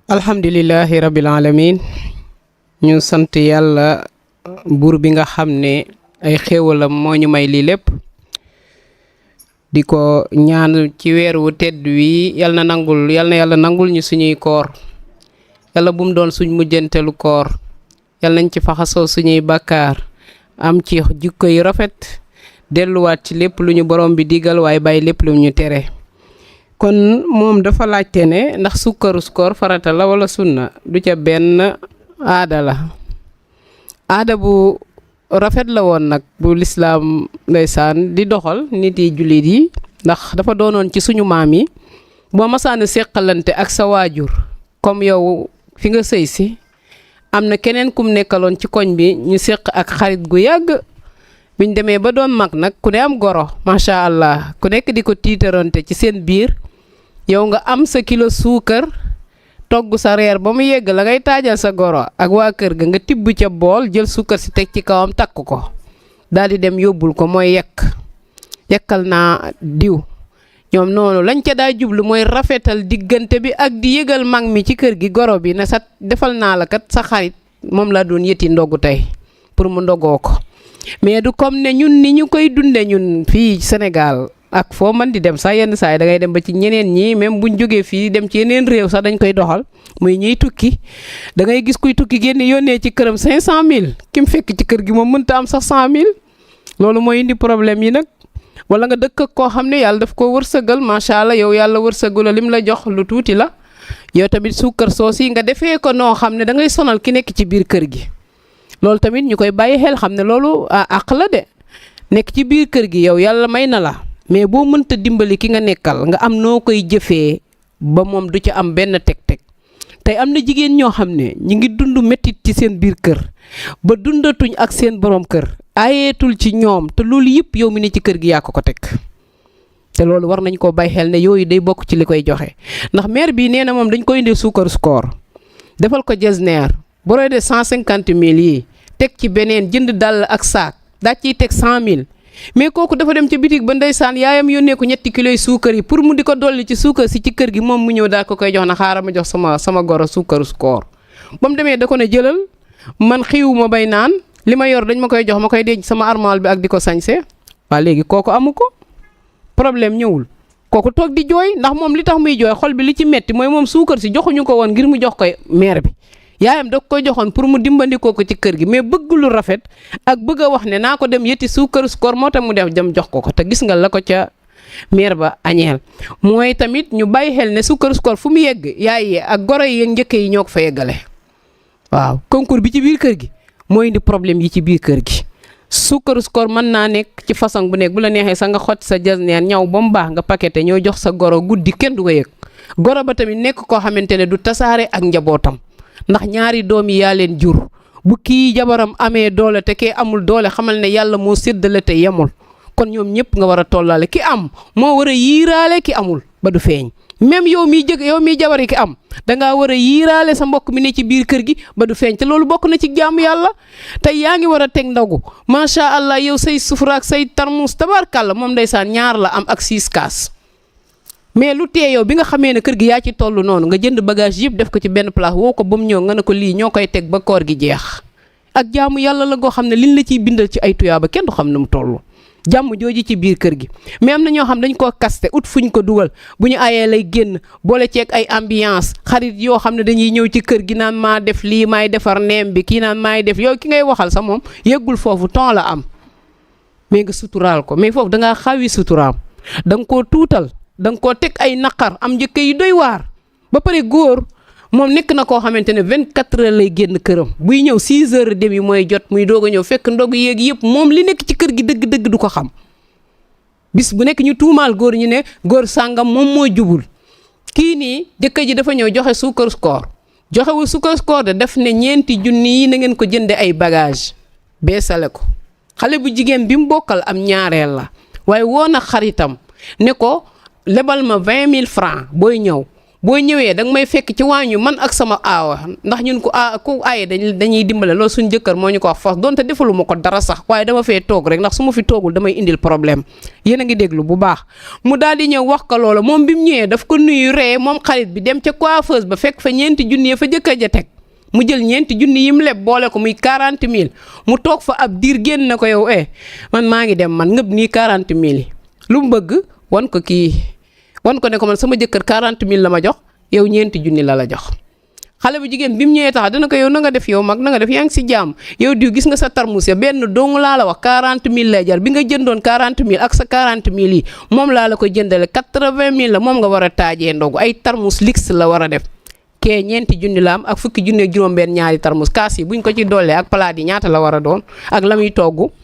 alhamdulillahi rabbil alamin ñu sant yàlla buur bi nga xam ne ay xéewalam moo ñu may lii lépp di ko ñaan ci weer wu tedd wi yal na yàlla nangul ñu suñuy koor yàlla bu mu doon suñ mujjantelu koor yal nañ ci faxasoo suñuy bàkkaar am ci jikko yu rafet delluwaat ci lépp lu ñu borom bi digal waaye bàyyi lépp lu ñu tere. kon moom dafa laajte ne ndax sukkarus koor farata la wala sunna du ca benn aada la aada bu rafet la woon nag bu lislaam ndeysaan di doxal nit yi jullit yi ndax dafa doonoon ci suñu maam yi boo masaana séqalante ak sa waajur comme yow fi nga sëy si am na keneen kum nekkaloon ci koñ bi ñu séq ak xarit gu yàgg biñ demee ba doon mag nag ku ne am goro macha allah ku nekk di ko tiitarante ci seen biir yow nga am sa kilo suukar togg sa reer ba mu yegg la ngay taajal sa goro ak waa kër ga nga tibb ca bool jël suukar si teg ci kawam takk ko daal di dem yóbbul ko mooy yekkal naa diw ñoom noonu lañ ca daa jublu mooy rafetal diggante bi ak di yëgal mag mi ci kër gi goro bi ne sa defal naa la kat sa xarit moom laa doon yëti ndogu tey pour mu ndogoo ko mais du comme ne ñun ni ñu koy dunde ñun fii Sénégal ak foo man di dem sax yenn saa yi da ngay dem ba ci ñeneen ñi même buñ jógee fii dem ci yeneen réew sax dañ koy doxal muy ñiy tukki da ngay gis kuy tukki génn yónnee ci këram 500000 ki mu fekk ci kër gi moom mënta am sax 100000 loolu mooy indi problème yi nag wala nga dëkk ak koo xam ne yàlla daf ko wërsëgal macha allah yow yàlla wërsëgula lim la jox lu tuuti la yow tamit suukar soos yi nga defee ko noo xam ne da ngay sonal ki nekk ci biir kër gi loolu tamit ñu koy bàyyi xel xam ne loolu àq la de nekk ci biir kër gi yow yàlla may na la mais boo mënta dimbali ki nga nekkal nga am noo koy jëfee ba moom du ci am benn teg-teg tey am na jigéen ñoo xam ne ñu ngi dund méttit ci seen biir kër ba dundatuñ ak seen borom kër ayeetul ci ñoom te loolu yëpp yow mi ne ci kër gi yaa ko teg te loolu war nañ koo bàyyi xel ne yooyu day bokk ci li koy joxe ndax maire bi nee na moom dañ koy indee suukar koor defal ko jesneer boroo de 150000 yi teg ci beneen jënd dàll ak saak daa ciy teg 100000 mais kooku dafa dem ci bitig ba ndeysaan yaayam yónnee ko 3 kilos suukar yi pour mu di ko dolli ci suukar si ci kër gi moom mu ñëw daal ko koy jox na xaaral ma jox sama goro suukaru koor ba mu demee da ko ne jëlal man xiiwuma bay naan li ma yor dañ ma koy jox ma koy denc sama armoire bi ak di ko sañse waa léegi kooku amu ko problème ñëwul kooku toog di jooy ndax moom li tax muy jooy xol bi li ci metti mooy moom suukar si joxuñu ko woon ngir mu jox koy maire bi yaayam da koy joxoon pour mu dimbandikoo ko ci kër gi mais bëgg lu rafet ak bëgg a wax ne naa ko dem yëtti suukaru koor moo tax mu def dem jox ko te gis nga la ko ca maire ba añeel mooy tamit ñu bàyyi xel ne suukaru koor fu mu yegg yaay yi ak goro yi njëkk yi ñoo ko fa yeggale waaw concours bi ci biir kër gi mooy indi problème yi ci biir kër gi suukaru koor mën naa nekk ci façon bu nekk bu la neexee sax nga xot sa jasneer ñaw ba mu baax nga paqueté ñoo jox sa goro guddi kenn du ko yëg goro ba tamit nekk koo xamante ne du tasaare ak njabootam ndax ñaari doom yi yaa leen jur bu kii jabaram amee doole te kee amul doole xamal ne yàlla moo séddale te yemul kon ñoom ñëpp nga war a tollaale ki am moo war a yiiraale ki amul ba du feeñ même yow miy jabari ki am dangaa war a yiiraale sa mbokk mi ne ci biir kër gi ba du feeñ te loolu bokk na ci jaamu yàlla te yaa ngi war a teg ndogu macha allah yow say sufuraak say tarmus tabarkàlla moom ndeysaan ñaar la am ak 6 kaas mais lu tee yow bi nga xamee ne kër gi yaa ci toll noonu nga jënd bagage yëpp def ko ci benn place woo ko ba mu ñëw nga ne ko lii ñoo koy teg ba koor gi jeex ak jaamu yàlla la goo xam ne liñ la ciy bindal ci ay tuyaaba kenn du xam ne mu toll jàmm jooju ci biir kër gi mais am na ñoo xam dañ koo kaste ut fuñ ko dugal bu ñu ayee lay génn boole ceeg ay ambiance xarit yoo xam ne dañuy ñëw ci kër gi naan maa def lii maay defar neem bi kii naan maay def yow ki ngay waxal sax moom yeggul foofu temps la am mais nga suturaal ko mais foofu dangaa xawi suturaam da nga koo tuutal da nga koo teg ay naqar am njëkk yi doy waar ba pare góor moom nekk na koo xamante ne 24 heures lay génn këram buy ñëw 6h30 mooy jot muy doog a ñëw fekk ndog yeeg yëpp moom li nekk ci kër gi dëgg-dëgg du ko xam bis bu nekk ñu tuumaal góor ñu ne góor sàngam moom moo jubul kii nii jëkkër ji dafa ñëw joxe suukar koor joxewul suukar koor de def ne 4 junni yi na ngeen ko jënde ay bagage beesale ko xale bu jigéen bi mu bokkal am ñaareel la waaye woo na xaritam ne ko lebal ma 20000 francs booy ñëw boo ñëwee danga may fekk ci waañu man ak sama aawa ndax ñun ku aaye dañuy dimbale loolu suñu jëkkër moo ñu ko wax force donte defaluma ko dara sax waaye dama fee toog rek ndax su ma fi toogul damay indil problème yéen a ngi déglu bu baax mu daal di ñëw wax ko loola moom bi mu ñëwee daf ko nuyu ree moom xarit bi dem ca coiffeuse ba fekk fa ñeenti junni fa jëkkër ja teg mu jël ñeenti junni yim leb boole ko muy 40 000 mu toog fa ab diir génn na ko yow man maa ngi dem man ngëb nii 40 000 yi lu mu bëgg wan ko ne ko man sama jëkkër 40 000 la ma jox yow ñeenti junni la jox xale bu jigéen bi mu ñëwee tax dana ko yow na nga def yow mag na nga def yaa ngi si jàmm yow diw gis nga sa tarmus ya benn dong laa la wax 40 000 lay jar bi nga jëndoon 40 000 ak sa 40 000 yi moom laa la ko jëndale 80 000 la moom nga war a taajee ndogu ay tarmus lix la war a def kee ñeenti junni la am ak fukki junni ak juróom-benn ñaari tarmus kaas yi buñ ko ci dollee ak palaat yi ñaata la war a doon ak la muy togg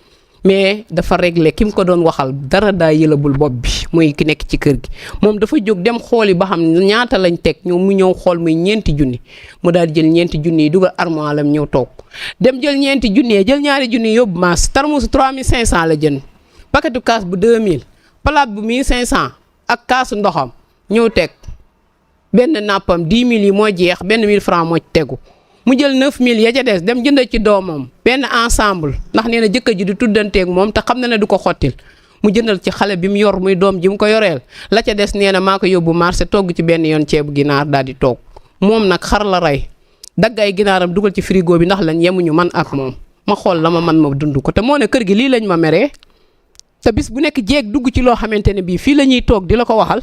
mais dafa réglé ki mu ko doon waxal dara daa yëlabul bopp bi muy ki nekk ci kër gi moom dafa jóg dem xooli ba xam ñaata lañ teg ñoom mu ñëw xool muy ñeenti junni mu daal di jël ñeenti junni yi dugal armoire lam ñëw toog dem jël ñeenti junni yi jël ñaari junni yóbbu maas tarmus 3500 la jënd paquetu kaas bu 2000 palaat bu 1500 ak kaasu ndoxam ñëw teg benn nappam 10 000 yi moo jeex benn 1000 francs moo ci tegu mu jël 9000 ya ca des dem jënd ci doomam benn ensemble ndax nee na jëkkër ji di tuddanteeg moom te xam na ne du ko xottil mu jëndal ci xale bi mu yor muy doom ji mu ko yoreel la ca des nee na maa ko yóbbu marché togg ci benn yoon ceebu ginaar daal di toog moom nag xar la rey dagg ay ginaaram dugal ci frigo bi ndax lañ yemuñu man ak moom ma xool la ma dund ko te moo ne kër gi lii lañ ma meree te bis bu nekk jeeg dugg ci loo xamante ne bii fii la ñuy toog di la ko waxal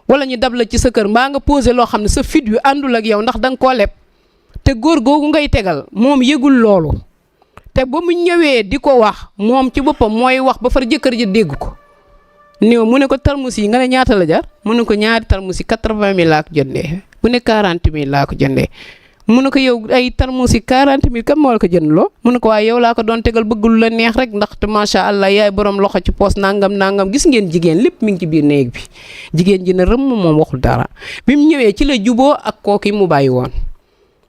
wala ñu dab la ci sa kër mbaa nga posé loo xam ne sa fit wi àndul ak yow ndax da nga koo leb te góor googu ngay tegal moom yëgul loolu te ba mu ñëwee di ko wax moom ci boppam mooy wax ba far jëkkër ji dégg ko néew mu ne ko tarmus yi nga ne ñaata la jar mu ne ko ñaari tarmus yi 80 000 laa ko jëndee bu ne 40 000 laa ko jëndee mu ne ko yow ay tarmus yi 40 000 kan moo la ko jënd loo mu ne ko waaye yow laa ko doon tegal bëgg lu la neex rek ndaxte macha allah yaay borom loxo ci poos nangam gis ngeen jigéen lépp mi ngi ci biir néeg bi jigéen ji ne rëmm moom waxul dara bi mu ñëwee ci la juboo ak kooki mu bàyyi woon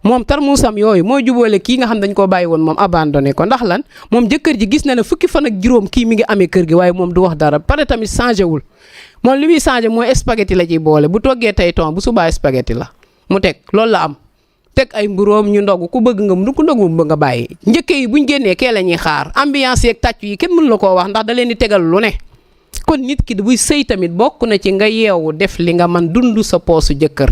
moom tarmusam yooyu moo jubóole kii nga xam dañ koo bàyyi woon moom abandonné ko ndax lan moom jëkkër ji gis na ne fukki fan ak juróom kii mi ngi amee kër gi waaye moom du wax dara pare tamit changé wul moom li muy changé mooy spaghetti la ciy boole bu toggee tey ton bu subaa spaghetti la mu teg loolu la am teg ay mburóom ñu ndog ku bëgg nga ku ndogu ba nga bàyyi njëkke yi buñ génnee kee la ñuy xaar ambiance yeeg tàcc yi kenn mënu la koo wax ndax da leen di tegal lu ne kon nit ki buy sëy tamit bokk na ci nga yeewu def li nga man dund sa poosu jëkkër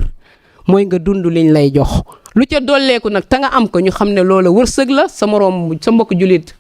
mooy nga dund liñ lay jox lu ca dolleeku nag te nga am ko ñu xam ne loola wërsëg la sa moroom sa mbokk julit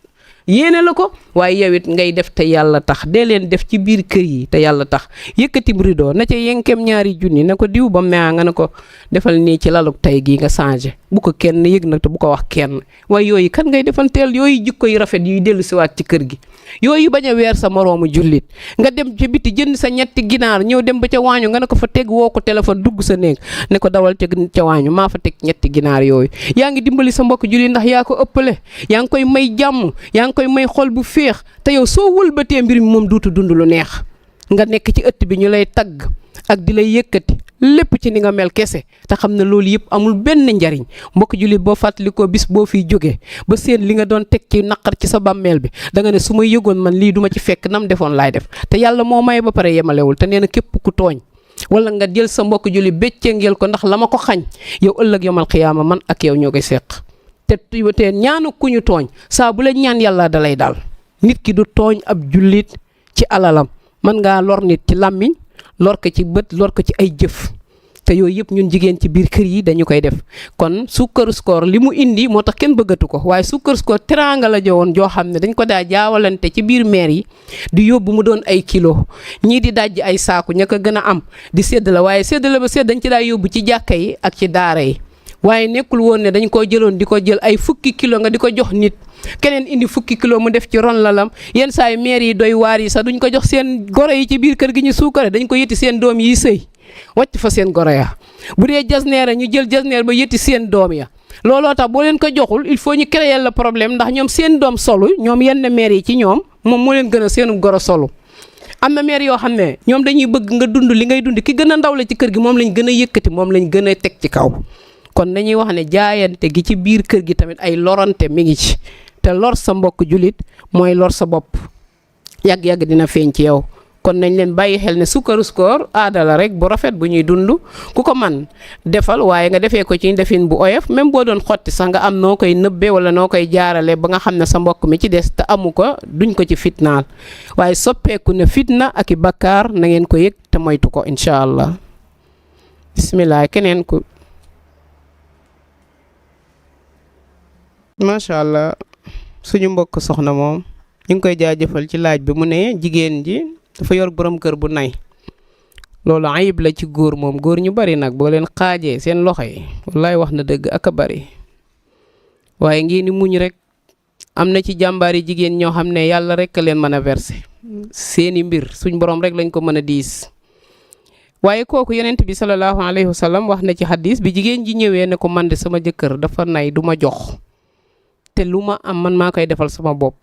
yéene la ko waaye yow it ngay def te yàlla tax dee leen def ci biir kër yi te yàlla tax yëkkatim rido na ca yenkeem ñaari junni na ko diw ba mea nga ne ko defal nii ci laluk tey gii nga changé bu ko kenn yëg nag te bu ko wax kenn waaye yooyu kan ngay defanteel yooyu jikko yu rafet yuy dellu siwaat ci kër gi yooyu bañ a weer sa moroomu jullit nga dem ca biti jënd sa ñetti ginaar ñëw dem ba ca waañu nga ne ko fa teg woo ko téléphone dugg sa néeg ne ko dawal ca waañu maa fa teg ñetti ginaar yooyu yaa ngi dimbali sa mbokk jullit ndax yaa ko ëppale yaa ngi koy may jàmm yaa ngi koy may xol bu féex te yow soo wëlbatee mbir mi moom duutu dund lu neex nga nekk ci ëtt bi ñu lay tagg ak di lay yëkkati lépp ci ni nga mel kese te xam ne loolu yëpp amul benn njariñ mbokk jullit boo fàttalikoo bis boo fiy jógee ba seen li nga doon teg ci naqar ci sa bàmmeel bi da nga ne su ma yëgoon man lii duma ci fekk nam defoon laay def te yàlla moo may ba pare yemalewul te nee na képp ku tooñ wala nga jël sa mbokk jullit béccengeel ko ndax la ma ko xañ yow ëllëg yomal xiyaama man ak yow ñoo koy seq te ñaanu ku ñu tooñ saa bu la ñaan yàlla dalay daal nit ki du tooñ ab jullit ci alalam mën ngaa lor nit ci làmmiñ lor ko ci bët lor ko ci ay jëf te yooyu yëpp ñun jigéen ci biir kër yi dañu koy def kon sukkaru koor li mu indi moo tax kenn bëggatu ko waaye sukkaru koor teraanga la jowoon joo xam ne dañ ko daa jaawalante ci biir meer yi di yóbbu mu doon ay kilo ñii di dajj ay saaku ña ko gën a am di sédd la waaye sédd la ba sédd dañ ci daa yóbbu ci jàkka yi ak ci daara yi waaye nekkul woon ne dañ koo jëloon di ko jël ay fukki kilo nga di ko jox nit keneen indi fukki kilo mu def ci ron lalam yenn saa yi meer yi doy waar yi sax duñ ko jox seen goro yi ci biir kër gi ñu suukare dañ ko yëtti seen doom yi sëy wàcc fa seen goro ya bu dee jasneer ñu jël jasneer ba yëtti seen doom ya looloo tax boo leen ko joxul il faut ñu créer le problème ndax ñoom seen doom solu ñoom yenn meer yi ci ñoom moom moo leen gën a seenu goro solu am na meer yoo xam ne ñoom dañuy bëgg nga dund li ngay dund ki gën a ndaw la ci kër gi moom lañ gën a yëkkati moom lañ gën a teg ci kaw kon dañuy wax ne jaayante gi ci biir kër gi tamit ay lorante mi ngi ci te lor sa mbokk jullit mooy lor sa bopp yàgg-yàgg dina feeñ ci yow kon kon nañ leen bàyyi xel ne sukkaru koor aada la rek bu rafet bu ñuy dund ku ko man defal waaye nga defee ko ci defin bu oyof même boo doon xotti sax nga am noo koy nëbbe wala noo koy jaarale ba nga xam ne sa mbokk mi ci des te amu ko duñ ko ci fitnaal waaye soppeeku na fitna ak i bakkaar na ngeen ko yëg te moytu ko incha allah bismillah keneen ku macha allah suñu mbokk soxna moom ñu ngi koy jaajëfal ci laaj bi mu ne jigéen ji dafa yor borom kër bu nay loolu ayib la ci góor moom góor ñu bari nag boo leen xaajee seen loxo yi wallaay wax na dëgg ak a bari waaye ngeen ni muñ rek am na ci jàmbaari jigéen ñoo xam ne yàlla rek a leen mën a verser seeni mbir suñ borom rek lañ ko mën a diis waaye kooku yonent bi sallallahu alayhi wa sallam wax na ci xadis bi jigéen ji ñëwee ne ko man de sama jëkkër dafa nay du ma jox te lu ma am man maa koy defal sama bopp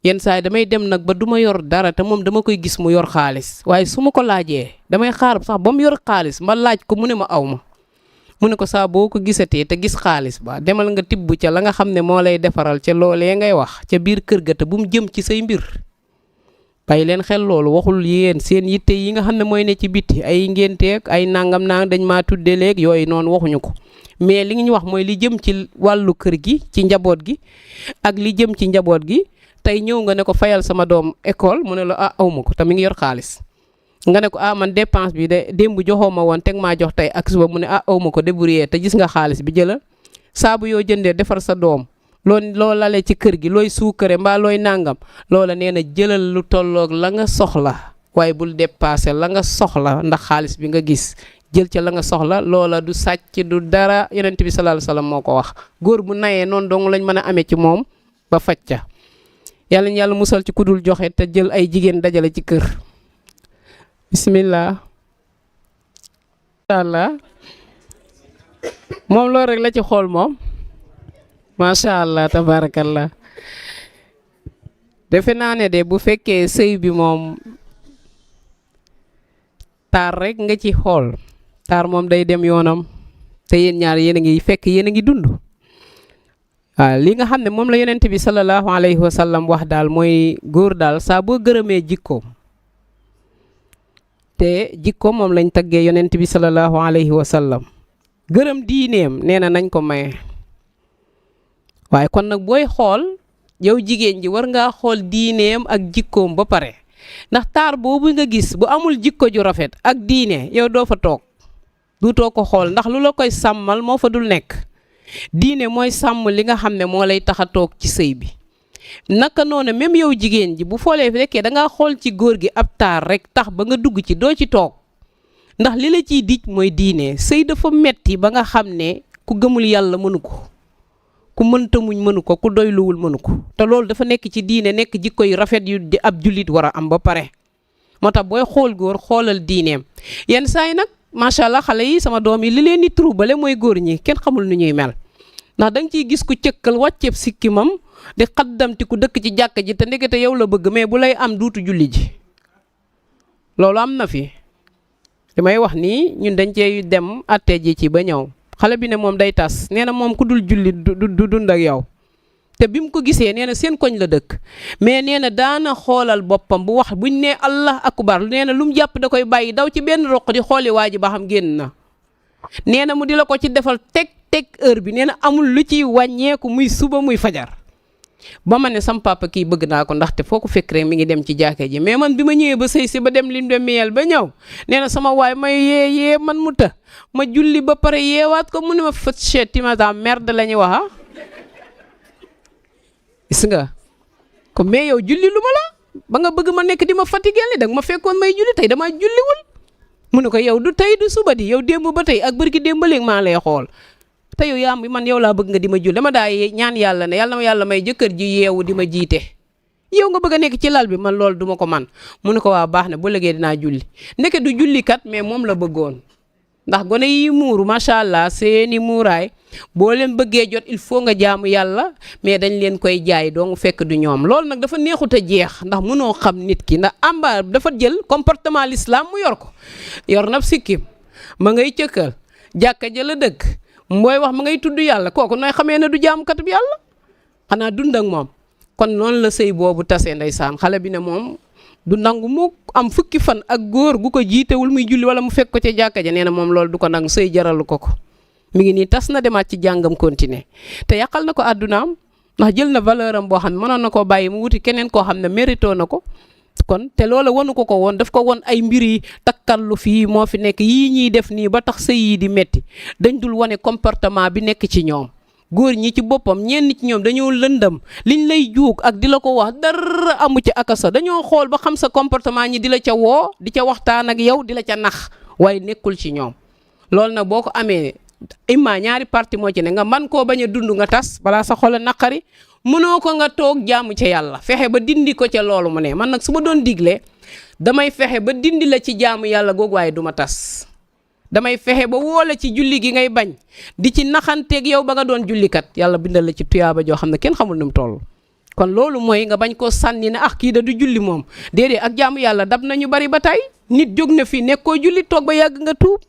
yenn saa yi damay dem nag ba du ma yor dara te moom dama koy gis mu yor xaalis waaye su ma ko laajee damay xaar sax ba mu yor xaalis ma laaj ko mu ne ma aw ma mu ne ko saa boo ko gisatee te gis xaalis ba demal nga tibb ca la nga xam ne moo lay defaral ca loolee ngay wax ca biir kër ga te bu mu jëm ci say mbir bàyyi leen xel loolu waxul yéen seen yitte yi nga xam ne mooy ne ci biti ay ngénteeg ay nangam nang dañ maa tuddee léegi yooyu noonu waxuñu ko mais li ñu wax mooy li jëm ci wàllu kër gi ci njaboot gi ak li jëm ci njaboot gi tey ñëw nga ne ko fayal sama doom école mu ne la aw ma ko te mi ngi yor xaalis nga ne ko man dépense bi de démb joxoo ma woon teg maa jox tey ak suba mu ne aw ma ko débrouiller te gis nga xaalis bi jëlal saabu yoo jëndee defar sa doom loo lale ci kër gi looy suukare mbaa looy nangam loola nee na jëlal lu tolloog la nga soxla waaye bul dépassé la nga soxla ndax xaalis bi nga gis jël ca la nga soxla loola du sàcc du dara yonent bi sallallahu alayhi wasallam moo ko wax góor bu nayee noonu dong lañ mën a amee ci moom ba faj ca yàlla ñu yàlla musal ci kudul joxe te jël ay jigéen dajale ci kër bismillah allah moom loolu rek la ci xool moom macha allah tabarakallah defe naa ne de bu fekkee sëy bi moom taar rek nga ci xool taar moom day dem yoonam te yéen ñaar yéen a ngi fekk yéen a ngi dund waaw li nga xam ne moom la yonent bi sallallahu alayhi wa sallam wax daal mooy góor daal saa boo gërëmee jikkoom te jikkoom moom lañ taggee yonent bi sallallahu alayhi wa sallam gërëm diineem nee na nañ ko maye waaye kon nag booy xool yow jigéen ji war ngaa xool diineem ak jikkoom ba pare ndax taar boobu nga gis bu amul jikko ju rafet ak diine yow doo fa toog duutoo ko xool ndax lu la koy sàmmal moo fa dul nekk diine mooy sàmm li nga xam ne moo lay tax a toog ci sëy bi naka noonu même yow jigéen ji bu foolee fekkee da ngaa xool ci góor gi ab taar rek tax ba nga dugg ci doo ci toog ndax li la ciy dij mooy diine sëy dafa metti ba nga xam ne ku gëmul yàlla mënu ko ku mënta muñ mënu ko ku doyluwul mënu ko te loolu dafa nekk ci diine nekk jikko yu rafet yu di ab jullit war a am ba pare moo tax booy xool góor xoolal diineem yenn saa yi nag macha allah xale yi sama doom yi li leen di troubler mooy góor ñi kenn xamul nu ñuy mel ndax da nga ciy gis ku cëkkal wàcceeb sikkimam di xaddamti ku dëkk ci jàkka ji te ndekete yow la bëgg mais bu lay am duutu julli ji loolu am na fi li may wax nii ñun dañ cee dem atte ji ci ba ñëw xale bi ne moom day tas nee na moom ku dul julli du dund ak yow te bi mu ko gisee nee na seen koñ la dëkk mais nee na daana xoolal boppam bu wax buñ nee allah akbar nee na lu mu jàpp da koy bàyyi daw ci benn roq di xooli waa ji ba xam génn na nee na mu di la ko ci defal teg heure bi nee na amul lu ciy wàññeeku muy suba muy fajar ba ma ne sam papa kii bëgg naa ko ndaxte foo ko fekk rek mi ngi dem ci jàkka ji mais man bi ma ñëwee ba sëy si ba dem lim de miyel ba ñëw nee na sama waay may yee man mu të ma julli ba pare yeewaat ko mu ne ma fët chet ma merde la ñuy wax gis nga ko mais yow julli lu ma la ba nga bëgg ma nekk di ma fatigué li danga ma fekkoon may julli tey damaa julliwul mu ne ko yow du tey du suba di yow démb ba tey ak bërki démb ba léegi maa lay xool te yow yaa man yow laa bëgg nga di ma julli dama daa ñaan yàlla ne yàlla ma yàlla may jëkkër ji yeewu di ma jiite yow nga bëgg a nekk ci lal bi man loolu duma ko man mu ne ko waa baax na bu lëgee dinaa julli ndeke du jullikat mais moom la bëggoon ndax gone yi muuru macha allah seeni muuraay boo leen bëggee jot il faut nga jaamu yàlla mais dañ leen koy jaay doo nga fekk du ñoom loolu nag dafa neexut a jeex ndax mënoo xam nit ki ndax amba dafa jël comportement l'islam mu yor ko yor na sikkim ma ngay cëkkal jàkka ja la dëkk mooy wax ma ngay tudd yàlla kooku nooy xamee ne du jaamukatub yàlla xanaa dund ak moom kon noonu la sëy boobu tasee ndeysaan xale bi ne moom du nangu mu am fukki fan ak góor gu ko jiitewul muy julli wala mu fekk ko ca jàkka ja nee na moom loolu du ko nangu, sëy jaralu ko ko. mi ngi nii tas na demaat ci jàngam continuer te yàqal na ko àddunaam ndax jël na valeur am boo xam ne mënoon na koo bàyyi mu wuti keneen koo xam ne mérito na ko. kon te loola wanu ko ko woon, daf ko won ay mbir yi takkallu fii moo fi nekk yii ñuy def nii ba tax sëy yi di metti dañ dul wane comportement bi nekk ci ñoom. góor ñi ci boppam ñenn ci ñoom dañoo lëndëm liñ lay juug ak di la ko wax dara amu ci akasa, dañoo xool ba xam sa comportement ñi di la ca woo di ca waxtaan ak yow di la ca nax waaye nekkul ci ñoom. loolu nag boo ko amee imma ñaari parti moo ci ne nga man koo bañ a dund nga tas balaa sa xol a naqari, mënoo ko nga toog jaamu ca yàlla fexe ba dindi ko ca loolu mu ne. man nag su ma doon digle damay fexe ba dindi la ci jaamu yàlla googu waaye du ma tas. damay fexe ba woole ci julli gi ngay bañ di ci naxanteeg yow ba nga doon jullikat yàlla bindal la ci tuyaaba joo xam ne kenn xamul nu mu toll. kon loolu mooy nga bañ koo sànni ne kii da du julli moom déedéet, ak jaamu yàlla dab nañu bari ba tey nit jóg na fi nekkoo julli toog ba yàgg nga tuub.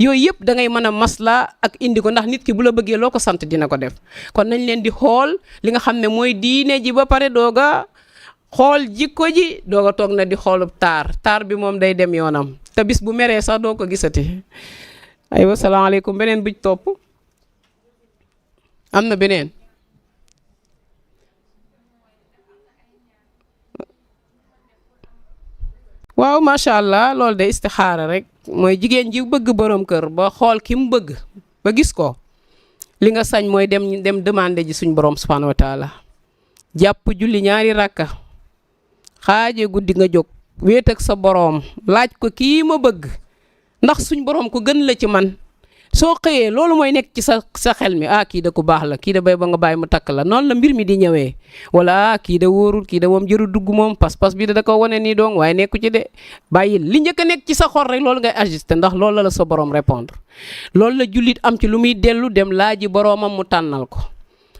yooyu yëpp da ngay mën a masla ak indi ko ndax nit ki bu la bëggee loo ko sant dina ko def. kon nañ leen di xool li nga xam ne mooy diine ji ba pare dooga xool jikko ji dooga toog na di xoolub taar bi moom day dem yoonam te bis bu meree sax doo ko gisati. aywa salaamaaleykum, beneen buj topp am na beneen. waaw macha allah loolu de istixaara rek mooy jigéen ji bëgg borom kër ba xool ki mu bëgg ba gis ko li nga sañ mooy dem demandé ji suñ borom subhanahu wa taala jàpp julli ñaari rakka xaaje guddi nga jóg wéet ak sa borom laaj ko kii ma bëgg ndax suñ borom ko gën la ci man. soo xëyee loolu mooy nekk ci sa xel mi kii da ku baax la, kii da bay ba nga bàyyi mu takk la, noonu la mbir mi di ñëwee. wala kii da wóorul, kii da moom jëru dugg moom pas-pas bi da ko wane nii doong waaye nekku ci de. bàyyil li njëkk a nekk ci sa xol rek loolu ngay ajusté ndax loolu la sa borom répondre. loolu la jullit am ci lu muy dellu dem laaji boromam mu tànnal ko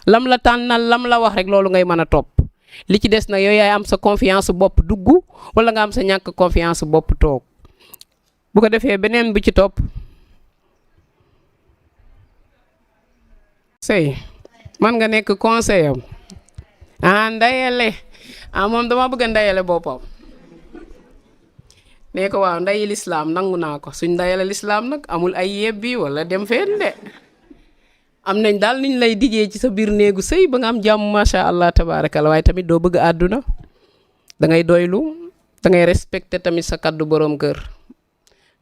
lam la tànnal lam la wax rek loolu ngay mën a topp. li ci des nag yow yaay am sa confiance bopp dugg wala nga am sa ñàkk confiance bopp toog. bu ko defee beneen bu ci topp. sëy man nga nekk conseil am ndayale moom dama bëgg a ndayale boppam nee ko waaw ndayi lislaam nangu naa ko suñ ndayale lislaam nag amul ay yebbi wala dem fenn de am nañ daal niñ lay dijee ci sa biir néegu sëy ba nga am jàmm macha allah tabaarakalla waaye tamit doo bëgg àdduna da ngay doylu da ngay respecté tamit sa kaddu borom kër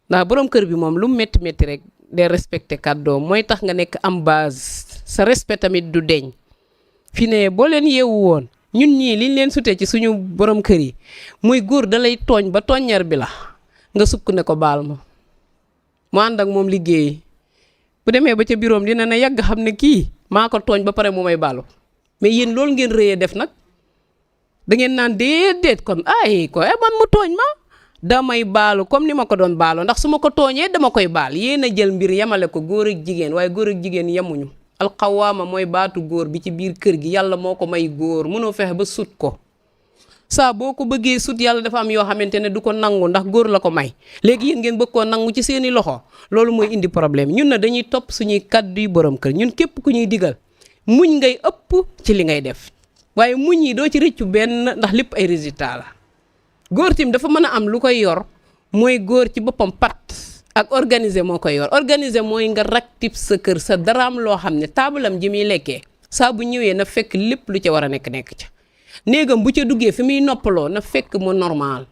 ndax borom kër bi moom lu métti métti rek de respecté kàddoom mooy tax nga nekk am base sa respect tamit du deñ fi ne boo leen yeewu woon ñun ñii liñ leen sutee ci suñu borom kër yi muy góor da lay tooñ ba tooññar bi la nga sukk ne ko baal ma mu ànd ak moom liggéey bu demee ba ca biroom dina ne yàgg xam ne kii maa ko tooñ ba pare mu may baalu mais yéen loolu ngeen rëyee def nag da ngeen naan déedéet kon ko man mu tooñ ma damay baalu comme ni ma ko doon baalu ndax su ma ko tooñee dama koy baal. yéen a jël mbir yemale ko góor ak jigéen waaye góor ak jigéen yemuñu. alxawaama mooy baatu góor bi ci biir kër gi yàlla moo ko may góor mënoo fexe ba sut ko saa boo ko bëggee sut yàlla dafa am yoo xamante ne du ko nangu ndax góor la ko may. léegi yéen ngeen bëgg koo nangu ci seeni loxo loolu mooy indi problème ñun na dañuy topp suñuy kàddu yu borom kër ñun képp ku ñuy digal muñ ngay ëpp ci li ngay def waaye muñ yi doo ci rëccu benn ndax lépp ay résultat la. góor tim dafa mën a am lu koy yor mooy góor ci boppam pat ak organiser moo koy yor. organiser mooy nga raktib sa kër sa daraam loo xam ne taabalam ji muy lekkee saa bu ñëwee na fekk lépp lu ca war a nekk ca néegam bu ca duggee fi muy noppaloo na fekk mu normal.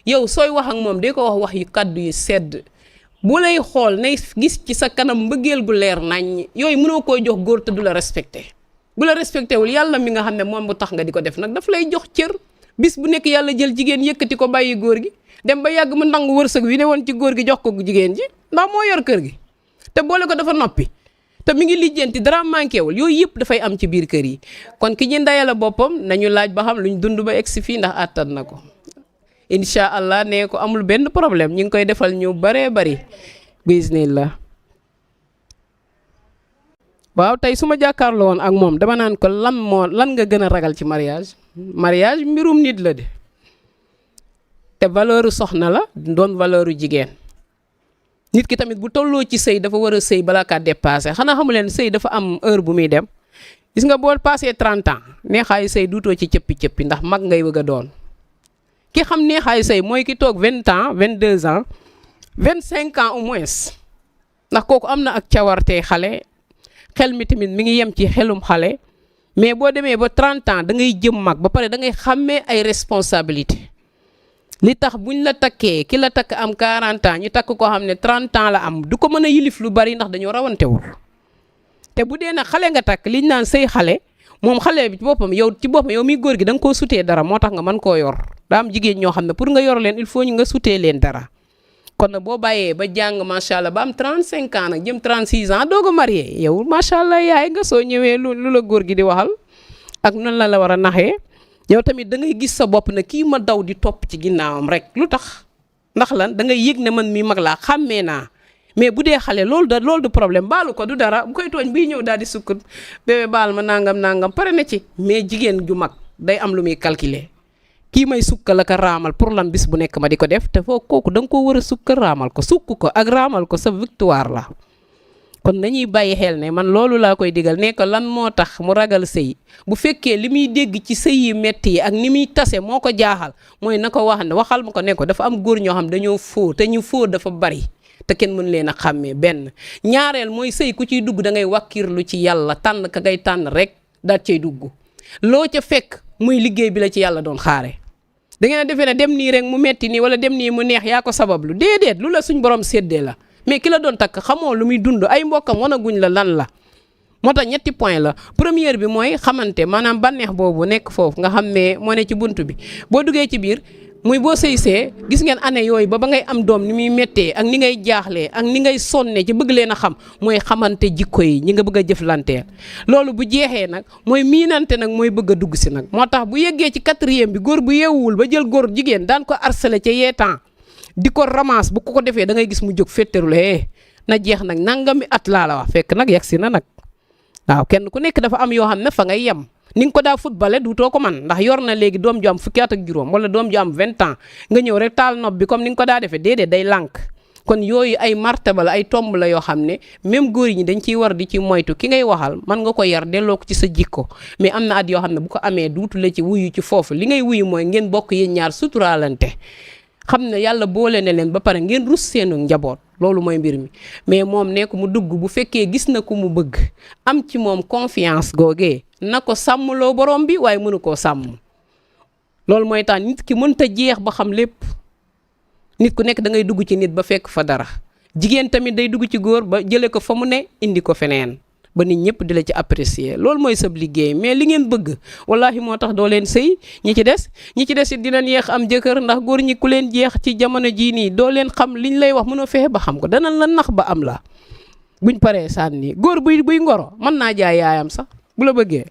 yow sooy wax ak moom de ko wax yu kàddu yu sedd bu lay xool nay gis ci sa kanam mbëggeel gu leer nañ yooyu mënoo koy jox góor te du la respecté. bu la respecté wul yàlla mi nga xam ne moom bu tax nga di ko def nag daf lay jox cër. bis bu nekk yàlla jël jigéen yëkkati ko bàyyi góor gi dem ba yàgg mu nangu wërsëg wi ne woon ci góor gi jox ko jigéen ji ndax moo yor kër gi te boole ko dafa noppi te mi ngi lijjanti dara manqué wul yooyu yëpp dafay am ci biir kër yi. kon ki ñu ndayala boppam nañu laaj ba xam luñ dund ba egsi fii ndax àttan na ko incha allah nee ko amul benn problème ñu ngi koy defal ñu baree bari bismillah. waaw tey su ma jàkkaarloo woon ak moom dama naan ko lan nga gën a ragal ci mariage. mariage mbirum nit la de te valeur soxna la doon valeur jigéen nit ki tamit bu tolloo ci sëy dafa war a sëy balaa kaa dépassé xanaa xamu leen sëy dafa am heure bu muy dem gis nga boo passé 30 ans neexaayu sëy duutoo ci cëppi ndax mag ngay bëgg a doon ki xam neexaayu sëy mooy ki toog 20 ans 22 ans 25 ans au moins ndax kooku am na ak cawarte xale xel mi tamit mi ngi yem ci xelum xale mais boo demee ba 30 ans da ngay jëm mag ba pare da ngay xàmmee ay responsabilité li tax buñ la takkee ki la takk am 40 ans ñu takk koo xam ne 30 ans la am du ko mën a yilif lu bari ndax dañoo rawantewul te bu dee nag xale nga takk liñ naan sëy xale moom xale bi ci boppam yow mi góor gi da nga koo sutee dara moo tax nga mën koo yor daa am jigéen ñoo xam ne pour nga yor leen il faut ñu nga sutee leen dara kon nag boo bàyyee ba jàng macha allah ba am 35 ans nag jëm 36 ans doog a marié yow macha allah yaay nga soo ñëwee lu la góor gi di waxal ak nan la war a naxee yow tamit da ngay gis sa bopp ne kii ma daw di topp ci ginnaawam rek lu tax ndax lan da ngay yëg ne man mi mag laa xàmmee naa mais bu dee xale loolu du problème baalu ko du dara bu koy tooñ bii ñëw daal di sukkut bébé baal ma nangam pare na ci mais jigéen ju mag day am lu muy calculer kii may sukkal ak a raamal pour lan bis bu nekk ma di ko def te foo kooku da nga koo war a sukkal raamal ko sukk ko ak raamal ko sa victoire la kon nañuy bàyyi xel ne man loolu laa koy digal ne ko lan moo tax mu ragal sëy bu fekkee li muy dégg ci sëy yi metti yi ak ni muy tase moo ko jaaxal mooy na ko wax ne waxal ma ko ne ko dafa am góor ñoo xam dañoo foo te ñu foo dafa bari te kenn mën leen a xàmmee benn ñaareel mooy sëy ku ciy dugg da ngay wàkkirlu ci yàlla tànn ka ngay tànn rek daal cay dugg loo ca fekk muy liggéey bi la ci yàlla doon xaare da ngeen a defee ne dem nii rek mu metti nii wala dem nii mu neex yaa ko sabablu déedéet lu la suñ borom séddee la mais ki la doon takk xamoo lu muy dund ay mbokkam wanaguñ la lan la moo tax ñetti point la première bi mooy xamante maanaam bànneex boobu nekk foofu nga xam ne moo ne ci bunt bi boo duggee ci biir muy boo sëysee gis ngeen année yooyu ba ngay am doom ni muy méttee ak ni ngay jaaxlee ak ni ngay sonne ci bëgg leen a xam mooy xamante jikko yi ñi nga bëgg a jëflanteel loolu bu jeexee nag mooy miinante nag mooy bëgg a dugg si nag moo tax bu yeggee ci 4e bi góor bu yeewuwul ba jël góor jigéen daan ko harcelé ca yeetaan di ko ramasse bu ko defee da ngay gis mu jóg féttarule na jeex nag nangami at laa la wax fekk nag yegsi na nag waaw kenn ku nekk dafa am yoo xam ne fa ngay yem ni nga ko daa footballé duutoo ko man ndax yor na léegi doom ju am fukki at ak juróom wala doom ju am 20 ans nga ñëw rek taal nopp bi comme ni nga ko daa defee déedéet day lànk kon yooyu ay martaba la ay tomb la yoo xam ne même góor ñi dañ ciy war di ci moytu ki ngay waxal mën nga ko yar delloo ko ci sa jikko mais am na at yoo xam ne bu ko amee duutu la ci wuyu ci foofu li ngay wuyu mooy ngeen bokk yéen ñaar suturaalante xam ne yàlla boole ne leen ba pare ngeen rus seenu njaboot loolu mooy mbir mi mais moom ne ko mu dugg bu fekkee gis na ku mu bëgg am ci moom confiance googee na ko sàmmloo borom bi waaye mënu koo sàmm loolu mooy tax nit ki mënta jeex ba xam lépp nit ku nekk da ngay dugg ci nit ba fekk fa dara jigéen tamit day dugg ci góor ba jëlee ko fa mu ne indi ko feneen ba nit ñëpp di la ci apprécier loolu mooy sab liggéey mais li ngeen bëgg wallahi moo tax doo leen sëy ñi ci des it dinañ yeex am jëkkër ndax góor ñi ku leen jeex ci jamono jii nii doo leen xam liñ lay wax mënoo fexe ba xam ko danañ la nax ba am la buñ paree sànni góor buy ngoro mën naa jaay yaayam sax bu la bëggee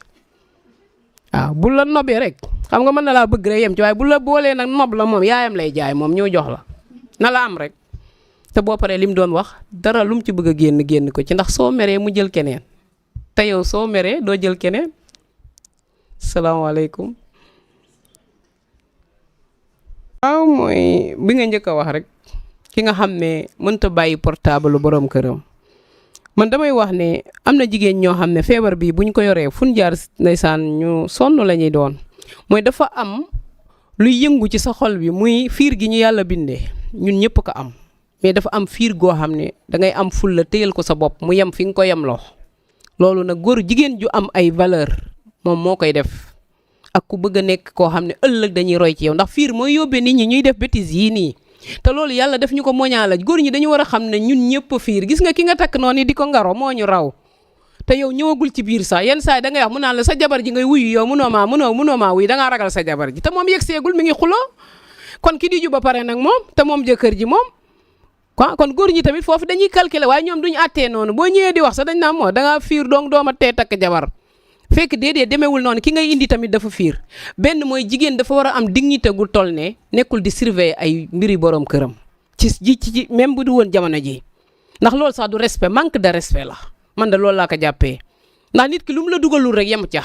waaw bu la nobee rek xam nga mën na laa bëgg rek yem ci waaye bu la boolee nag nob la moom yaayam lay jaay moom ñëw jox la na la am rek te boo paree li mu doon wax dara lu mu ci bëgg a génn ko ci ndax soo meree mu jël keneen te yow soo meree doo jël keneen salaamaaleykum. waaw mooy bi nga njëkk a wax rek ki nga xam ne mënta bàyyi portable borom këram man damay wax ne am na jigéen ñoo xam ne feebar bi buñ ko yoree fuñ jaar ndeysaan ñu sonn la ñuy doon mooy dafa am luy yëngu ci sa xol bi muy fiir gi ñu yàlla bindee ñun ñëpp ko am mais dafa am fiir goo xam ne dangay am ful la téyal ko sa bopp mu yem fi nga ko yem loo loolu nag góor jigéen ju am ay valeur moom moo koy def ak ku bëgg a nekk koo xam ne ëllëg dañuy roy ci yow ndax fiir mooy yóbbee nit ñi ñuy def bêtises yii nii te loolu yàlla def ñu ko moñaala góor ñi dañu war a xam ne ñun ñëpp fiir gis nga ki nga takk noonu di ko ngaro moo ñu raw te yow ñëwagul ci biir sax yenn saa yi da ngay wax mu naan la sa jabar ji ngay wuyu yow mënoo maa wuyu da ngaa ragal sa jabar ji te moom yegg seegul mi ngi xuloo kon ki di ju ba pare nag moom te moom jëkkër ji moom kon góor ñi tamit foofu dañuy calculer waaye ñoom duñu àttee noonu boo ñëwee di wax sax dañ naan moo da ngaa fiir donc dooma tee takk jabar fekk déedéet demeewul noonu ki ngay indi tamit dafa fiir benn mooy jigéen dafa war a am dignité gu toll ne nekkul di surveiller ay mbiri borom këram ci même bu du woon jamono ji ndax loolu sax du respect manque de respect la man de loolu laa ko jàppee ndax nit ki lu mu la dugalul rek yem ca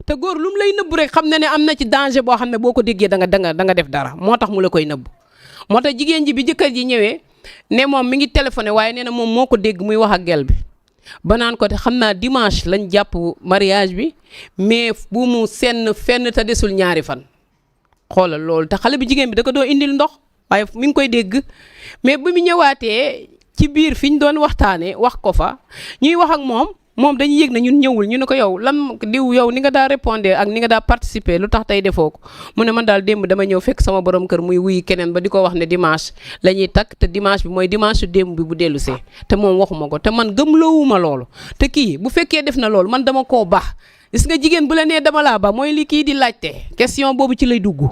te góor lu mu lay nëbbu rek xam na ne am na ci danger boo xam ne boo ko déggee da nga def dara moo tax mu la koy nëbbu moo tax jigéen ji bi jëkkër ji ñëwee ne moom mi ngi téléphoné waaye nee na moom moo ko dégg muy wax ak gel bi ba naan ko te xam naa dimanche lañ jàpp mariage bi mais bu mu senn fenn te desul ñaari fan xoolal loolu te xale bi jigéen bi da ko doon indil ndox waaye mi ngi koy dégg mais bu mu ñëwaatee ci biir fi ñu doon waxtaanee wax ko fa ñuy wax ak moom dañuy yëg na ñun ñëwul ñu ne ko yow lan diw yow ni nga daa répondre ak ni nga daa participer lu tax tey defoo ko mu ne man daal démb dama ñëw fekk sama borom kër muy wuyi keneen ba di ko wax ne dimanche la ñuy takk te dimanche bi mooy dimanche su démb bi bu dellu see te moom waxuma ko te man gëmloowuma loolu te kii bu fekkee def na loolu man dama koo baax gis nga jigéen bu la nee dama laa ba mooy li kii di laajte question boobu ci lay dugg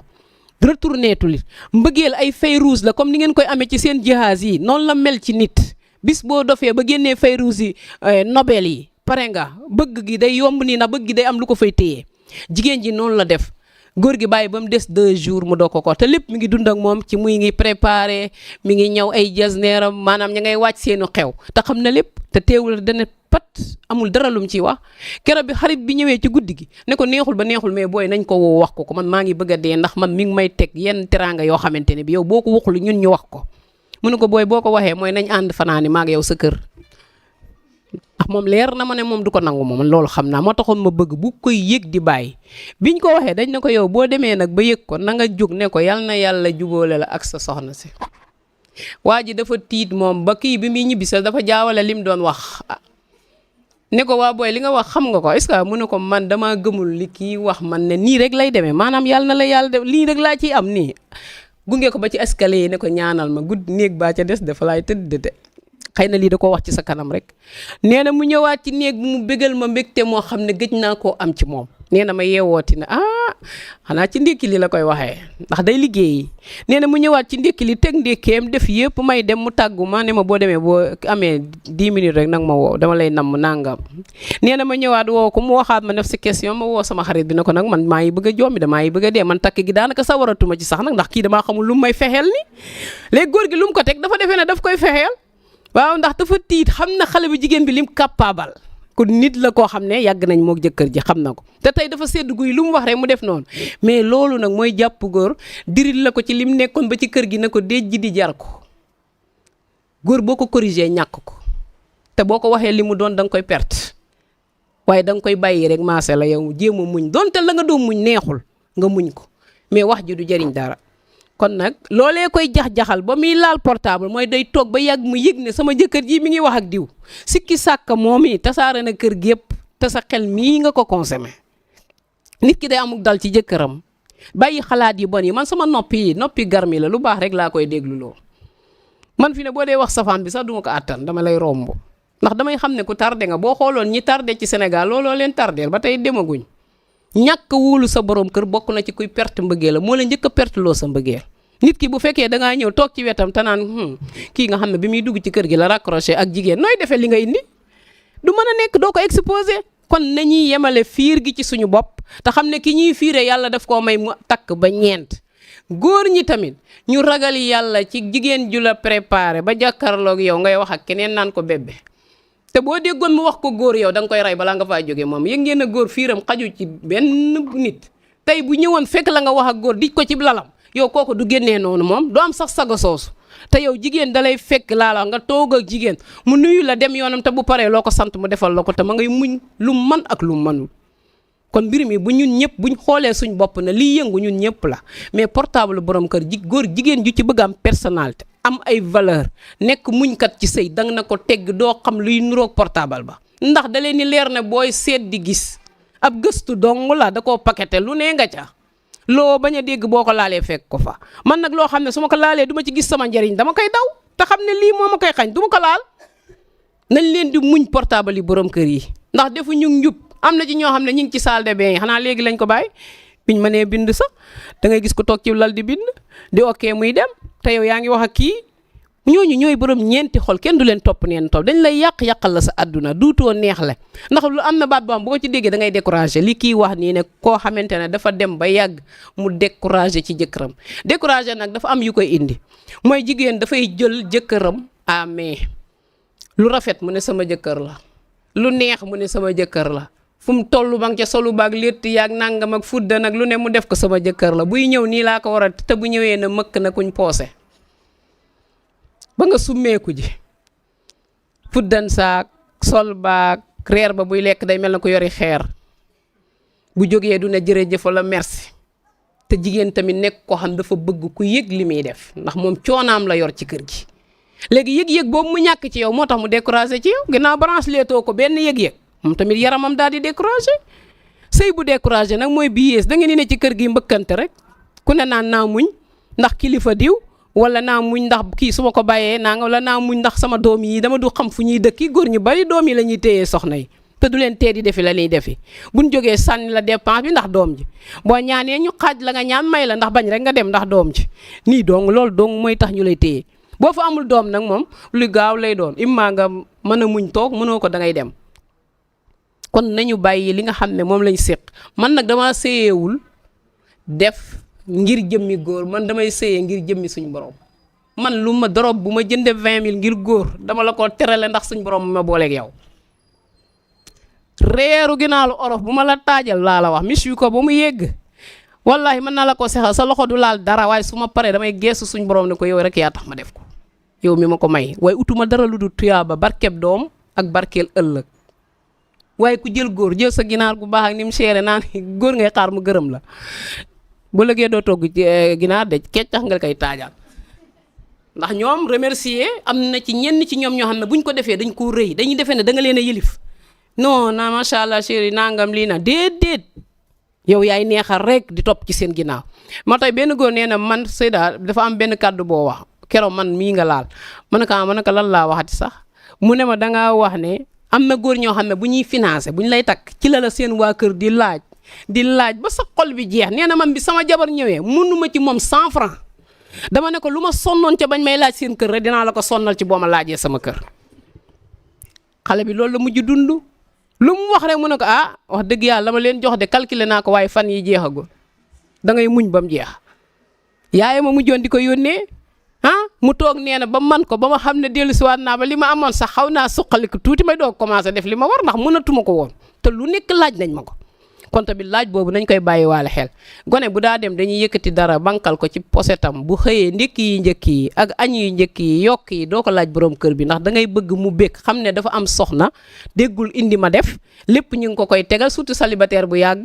retourné tulit mbëggeel ay fay rouge la comme ni ngeen koy amee ci seen jihaas yi noonu la mel ci nit bis boo dofee ba génnee fay rouge yi nobel yi pare nga bëgg gi day yomb nii na bëgg gi day am lu ko fay téye jigéen ji noonu la def góor gi bàyyi ba mu des 2 jours mu doo ko te lépp mi ngi dund ak moom ci muy ngi préparé mi ngi ñëw ay jasneeram maanaam ña ngay wàcc seenu xew te xam na lépp te teewul dana pat amul dara lum ciy wax keroog bi xarit bi ñëwee ci guddi gi ne ko neexul ba neexul mais booy nañ ko woo wax ko man maa ngi bëgg a dee ndax man mi ngi may teg yenn teraanga yoo xamante ne bi yow boo ko waxul ñun ñu wax ko mu ne ko booy boo ko waxee mooy nañ ànd fanaani maa ngi yow sa kër ndax moom leer na ma ne moom du ko nangu moom loolu xam naa moo taxoon ma bëgg bu koy yëg di bàyyi biñ ko waxee dañ ne ko yow boo demee nag ba yëg ko na nga jóg ne ko yal na yàlla jubóole la ak sa soxna si waa ji dafa tiit moom ba kii bi muy ñibbisa dafa jaawale lim doon wax ne ko waa booy li nga wax xam nga ko est-ce que mu ne ko man dama gëmul li kii wax man ne nii rek lay demee maanaam yàlla na la yàlla def lii rek laa ciy am nii gunge ko ba ci escalier yi ne ko ñaanal ma gudd néeg baa ca des dafa laay tëdd de xëy na lii da ko wax ci sa kanam rek nee na mu ñëwaat ci néeg mu bégal ma mbégte moo xam ne gëj naa koo am ci moom nee na ma yeewooti na xanaa ci ndékki li la koy waxee ndax day liggéeyi nee na mu ñëwaat ci ndékki li teg ndékkeem def yëpp may dem mu tàggu ma ne ma boo demee boo amee 10 minutes rek nag ma woo dama lay namm nangam nee na ma ñëwaat woo ko mu waxaat ma def si question ma woo sama xarit bi ne ko nag man maa ngi bëgg a jombi damaa ngi bëgg a dee man takk gi daanaka sawaratuma ci sax nag ndax kii damaa xamul lu mu may fexeel ni léegi góor gi lu mu ko teg dafa defee ne daf koy fexeel waaw ndax dafa tiit xam na xale bu jigéen bi lim capable kon nit la koo xam ne yàgg nañ mook jëkkër ji xam na ko te tey dafa sedd guy lu mu wax rek mu def noonu mais loolu nag mooy jàpp góor diril la ko ci lim nekkoon ba ci kër gi ne ko déej ji di jar ko góor boo ko corrigé ñàkk ko te boo ko waxee li mu doon da nga koy perte waaye da nga koy bàyyi rek maase la yow jéem a muñ donte la nga doon muñ neexul nga muñ ko mais wax ji du jariñ dara kon nag loolee koy jax-jaxal ba muy laal portable mooy day toog ba yàgg mu yëg ne sama jëkkër ji mi ngi wax ak diw sikki sàkka moom yi tasaare na kër gi yëpp te sa xel mii nga ko consommé nit ki day amuk dal ci jëkkëram bàyyi xalaat yi bon yi man sama noppi garmi la lu baax rek laa koy dégluloo man fi ne boo dee wax safaan bi sax duma ko àttan dama lay romb ndax damay xam ne ku tardé nga boo xooloon ñi tardé ci Sénégal looloo leen tardeel ba tey demaguñ ñàkk wóolu sa borom kër bokk na ci kuy perte mbëggeel la moo la njëkk a perte loo sa mbëggeel nit ki bu fekkee da ngaa ñëw toog ci wetam te naan kii nga xam ne bi muy dugg ci kër gi la raccroché ak jigéen nooy defee li nga indi du mën a nekk doo ko exposé kon nañuy yemale fiir gi ci suñu bopp te xam ne ki ñuy fiire yàlla daf koo may mu takk ba ñeent góor ñi tamit ñu ragal yàlla ci jigéen ju la préparé ba jàkkaarloog yow ngay wax ak keneen naan ko bébé te boo déggoon mu wax ko góor yow da nga koy rey balaa nga faa jógee moom yëg ngeen a góor fiiram xaju ci benn nit tey bu ñëwoon fekk la nga wax ak góor dij ko ci lalam yow kooku du génnee noonu moom doo am sax sago soosu te yow jigéen dalay fekk laala nga toog ak jigéen mu nuyu la dem yoonam te bu paree loo ko sant mu defal la ko te ma ngay muñ lu man ak lu manul kon mbir mi bu ñun ñëpp buñ xoolee suñ bopp na liy yëngu ñun ñëpp la mais portable borom kër góor jigéen ju ci bëgg am personnalité am ay valeur nekk muñkat ci sëy danga na ko tegg doo xam luy nuroog portable ba ndax da leen ni leer ne booy seet di gis ab gëstu dong la da koo paqueté lu nee nga ca loo bañ a dégg boo ko laalee fekk ko fa man nag loo xam ne su ma ko laalee du ma ci gis sama njariñ dama koy daw te xam ne lii moo ma koy xañ du ma ko laal nañ leen di muñ portable yi borom kër yi ndax defu ñu njub am na ci ñoo xam ne ñu ngi ci salle de bain yi xanaa léegi lañ ko bàyyi biñ mënee bind sax da ngay gis ku toog ci lal di bind di okkee muy dem te yow yaa ngi wax ak kii ñooñu ñooy borom ñeenti xol kenn du leen topp neen topp dañ lay yàqal la sa àdduna duutoo neex la ndax lu am na baat boo xam bu ko ci déggee da ngay découragé li kii wax nii ne koo xamante ne dafa dem ba yàgg mu découragé ci jëkkëram découragé nag dafa am yu koy indi mooy jigéen dafay jël jëkkëram amee lu rafet mu ne sama jëkkër la lu neex mu ne sama jëkkër la fu mu toll ba nga ca solu baag létt yaag nangam ak fudda nag lu ne mu def ko sama jëkkër la buy ñëw nii laa ko war a te bu ñëwee na mëkk na kuñ poosé ba nga summeeku ji fuddan saak sol baak reer ba buy lekk day mel na ko yori xeer bu jógee du ne jërëjëf la merci te jigéen tamit nekk koo xam dafa bëgg ku yëg li muy def ndax moom coonaam la yor ci kër gi léegi yëg-yëg boobu mu ñàkk ci yow moo tax mu découragé ci yow ginnaaw branche leetoo ko benn yëg-yëg moom tamit yaramam daal di découragé sëy bu découragé nag mooy bi yées da ngeen di ne ci kër gi mbëkkante rek ku ne naan naa muñ ndax kilifa diw wala naa muñ ndax kii su ma ko bàyyee naa nga wala naa muñ ndax sama doom yi dama du xam fu ñuy dëkki góor ñu bari doom yi la ñuy téyee soxna yi te du leen tee di defi la ñuy defi buñ jógee sànni la dépense bi ndax doom ji boo ñaanee ñu xaaj la nga ñaan may la ndax bañ rek nga dem ndax doom ji nii dong loolu dong mooy tax ñu lay téye boo fa amul doom nag moom lu gaaw lay doon imma nga mën a muñ toog mënoo ko da ngay dem kon nañu bàyyi li nga xam ne moom lañ séq man nag dama séyeewul def ngir jëmmi góor man damay séyee ngir jëmmi suñu borom man lu ma dorob bu ma jënde 20 000 ngir góor dama la ko terale ndax suñu borom ma booleeg yow reeru ginaalu orof bu ma la taajal laa la wax mis yu ko ba mu yegg wallahi mën naa la ko sexal sa loxo du laal dara waaye su ma paree damay geesu suñ borom ne ko yow rek yaa tax ma def ko yow mi ma ko may waaye utuma dara lu du tuyaaba barkeb doom ak barkeel ëllëg waaye ku jël góor jël sa ginaar gu baax ak ni mu seere naan góor ngay xaar mu gërëm la bu lëgee doo togg ginaar de keccax nga koy taajal ndax ñoom remercier am na ci ñenn ci ñoom ñoo xam ne buñ ko defee dañ ko rëy dañuy defee ne da nga leen a yëlif non na macha allah chéri nangam lii na déedéet yow yaay neexal rek di topp ci seen ginnaaw moo tax benn góor nee na man Seyda dafa am benn kàddu boo wax keroog man mii nga laal ma ne ko lan laa waxati sax mu ne ma dangaa wax ne am na góor ñoo xam ne bu ñuy financé bu ñu lay takk ci la la seen waa kër di laaj ba sa xol bi jeex nee na man bi sama jabar ñëwee mënuma ci moom 100 francs dama ne ko lu ma sonnoon ca bañ may laaj seen kër rek dinaa la ko sonnal ci boo ma laajee sama kër xale bi loolu la mujj dund lu mu wax rek mu ne ko wax dëgg yàlla dama leen jox de calculer naa ko waaye fan yi jeexagul da ngay muñ ba mu jeex yaay ma mujjoon di ko yónnee mu toog nee na ba man ko ba ma xam ne dellusiwaat naa ba li ma amoon sax xaw naa suqaliku tuuti may doog commencé def li ma war ndax mënatuma ko woon te lu nekk laaj nañ ma ko kon tamit laaj boobu nañ koy bàyyi waale xel gone bu daa dem dañuy yëkkati dara bankal ko ci posetam bu xëyee ndékki yi njëkk yi ak añ yu njëkk yi yokk yi doo ko laaj borom kër bi ndax da ngay bëgg mu békk xam ne dafa am soxna déggul indi ma def lépp ñu ngi ko koy tegal surtout célibataire bu yàgg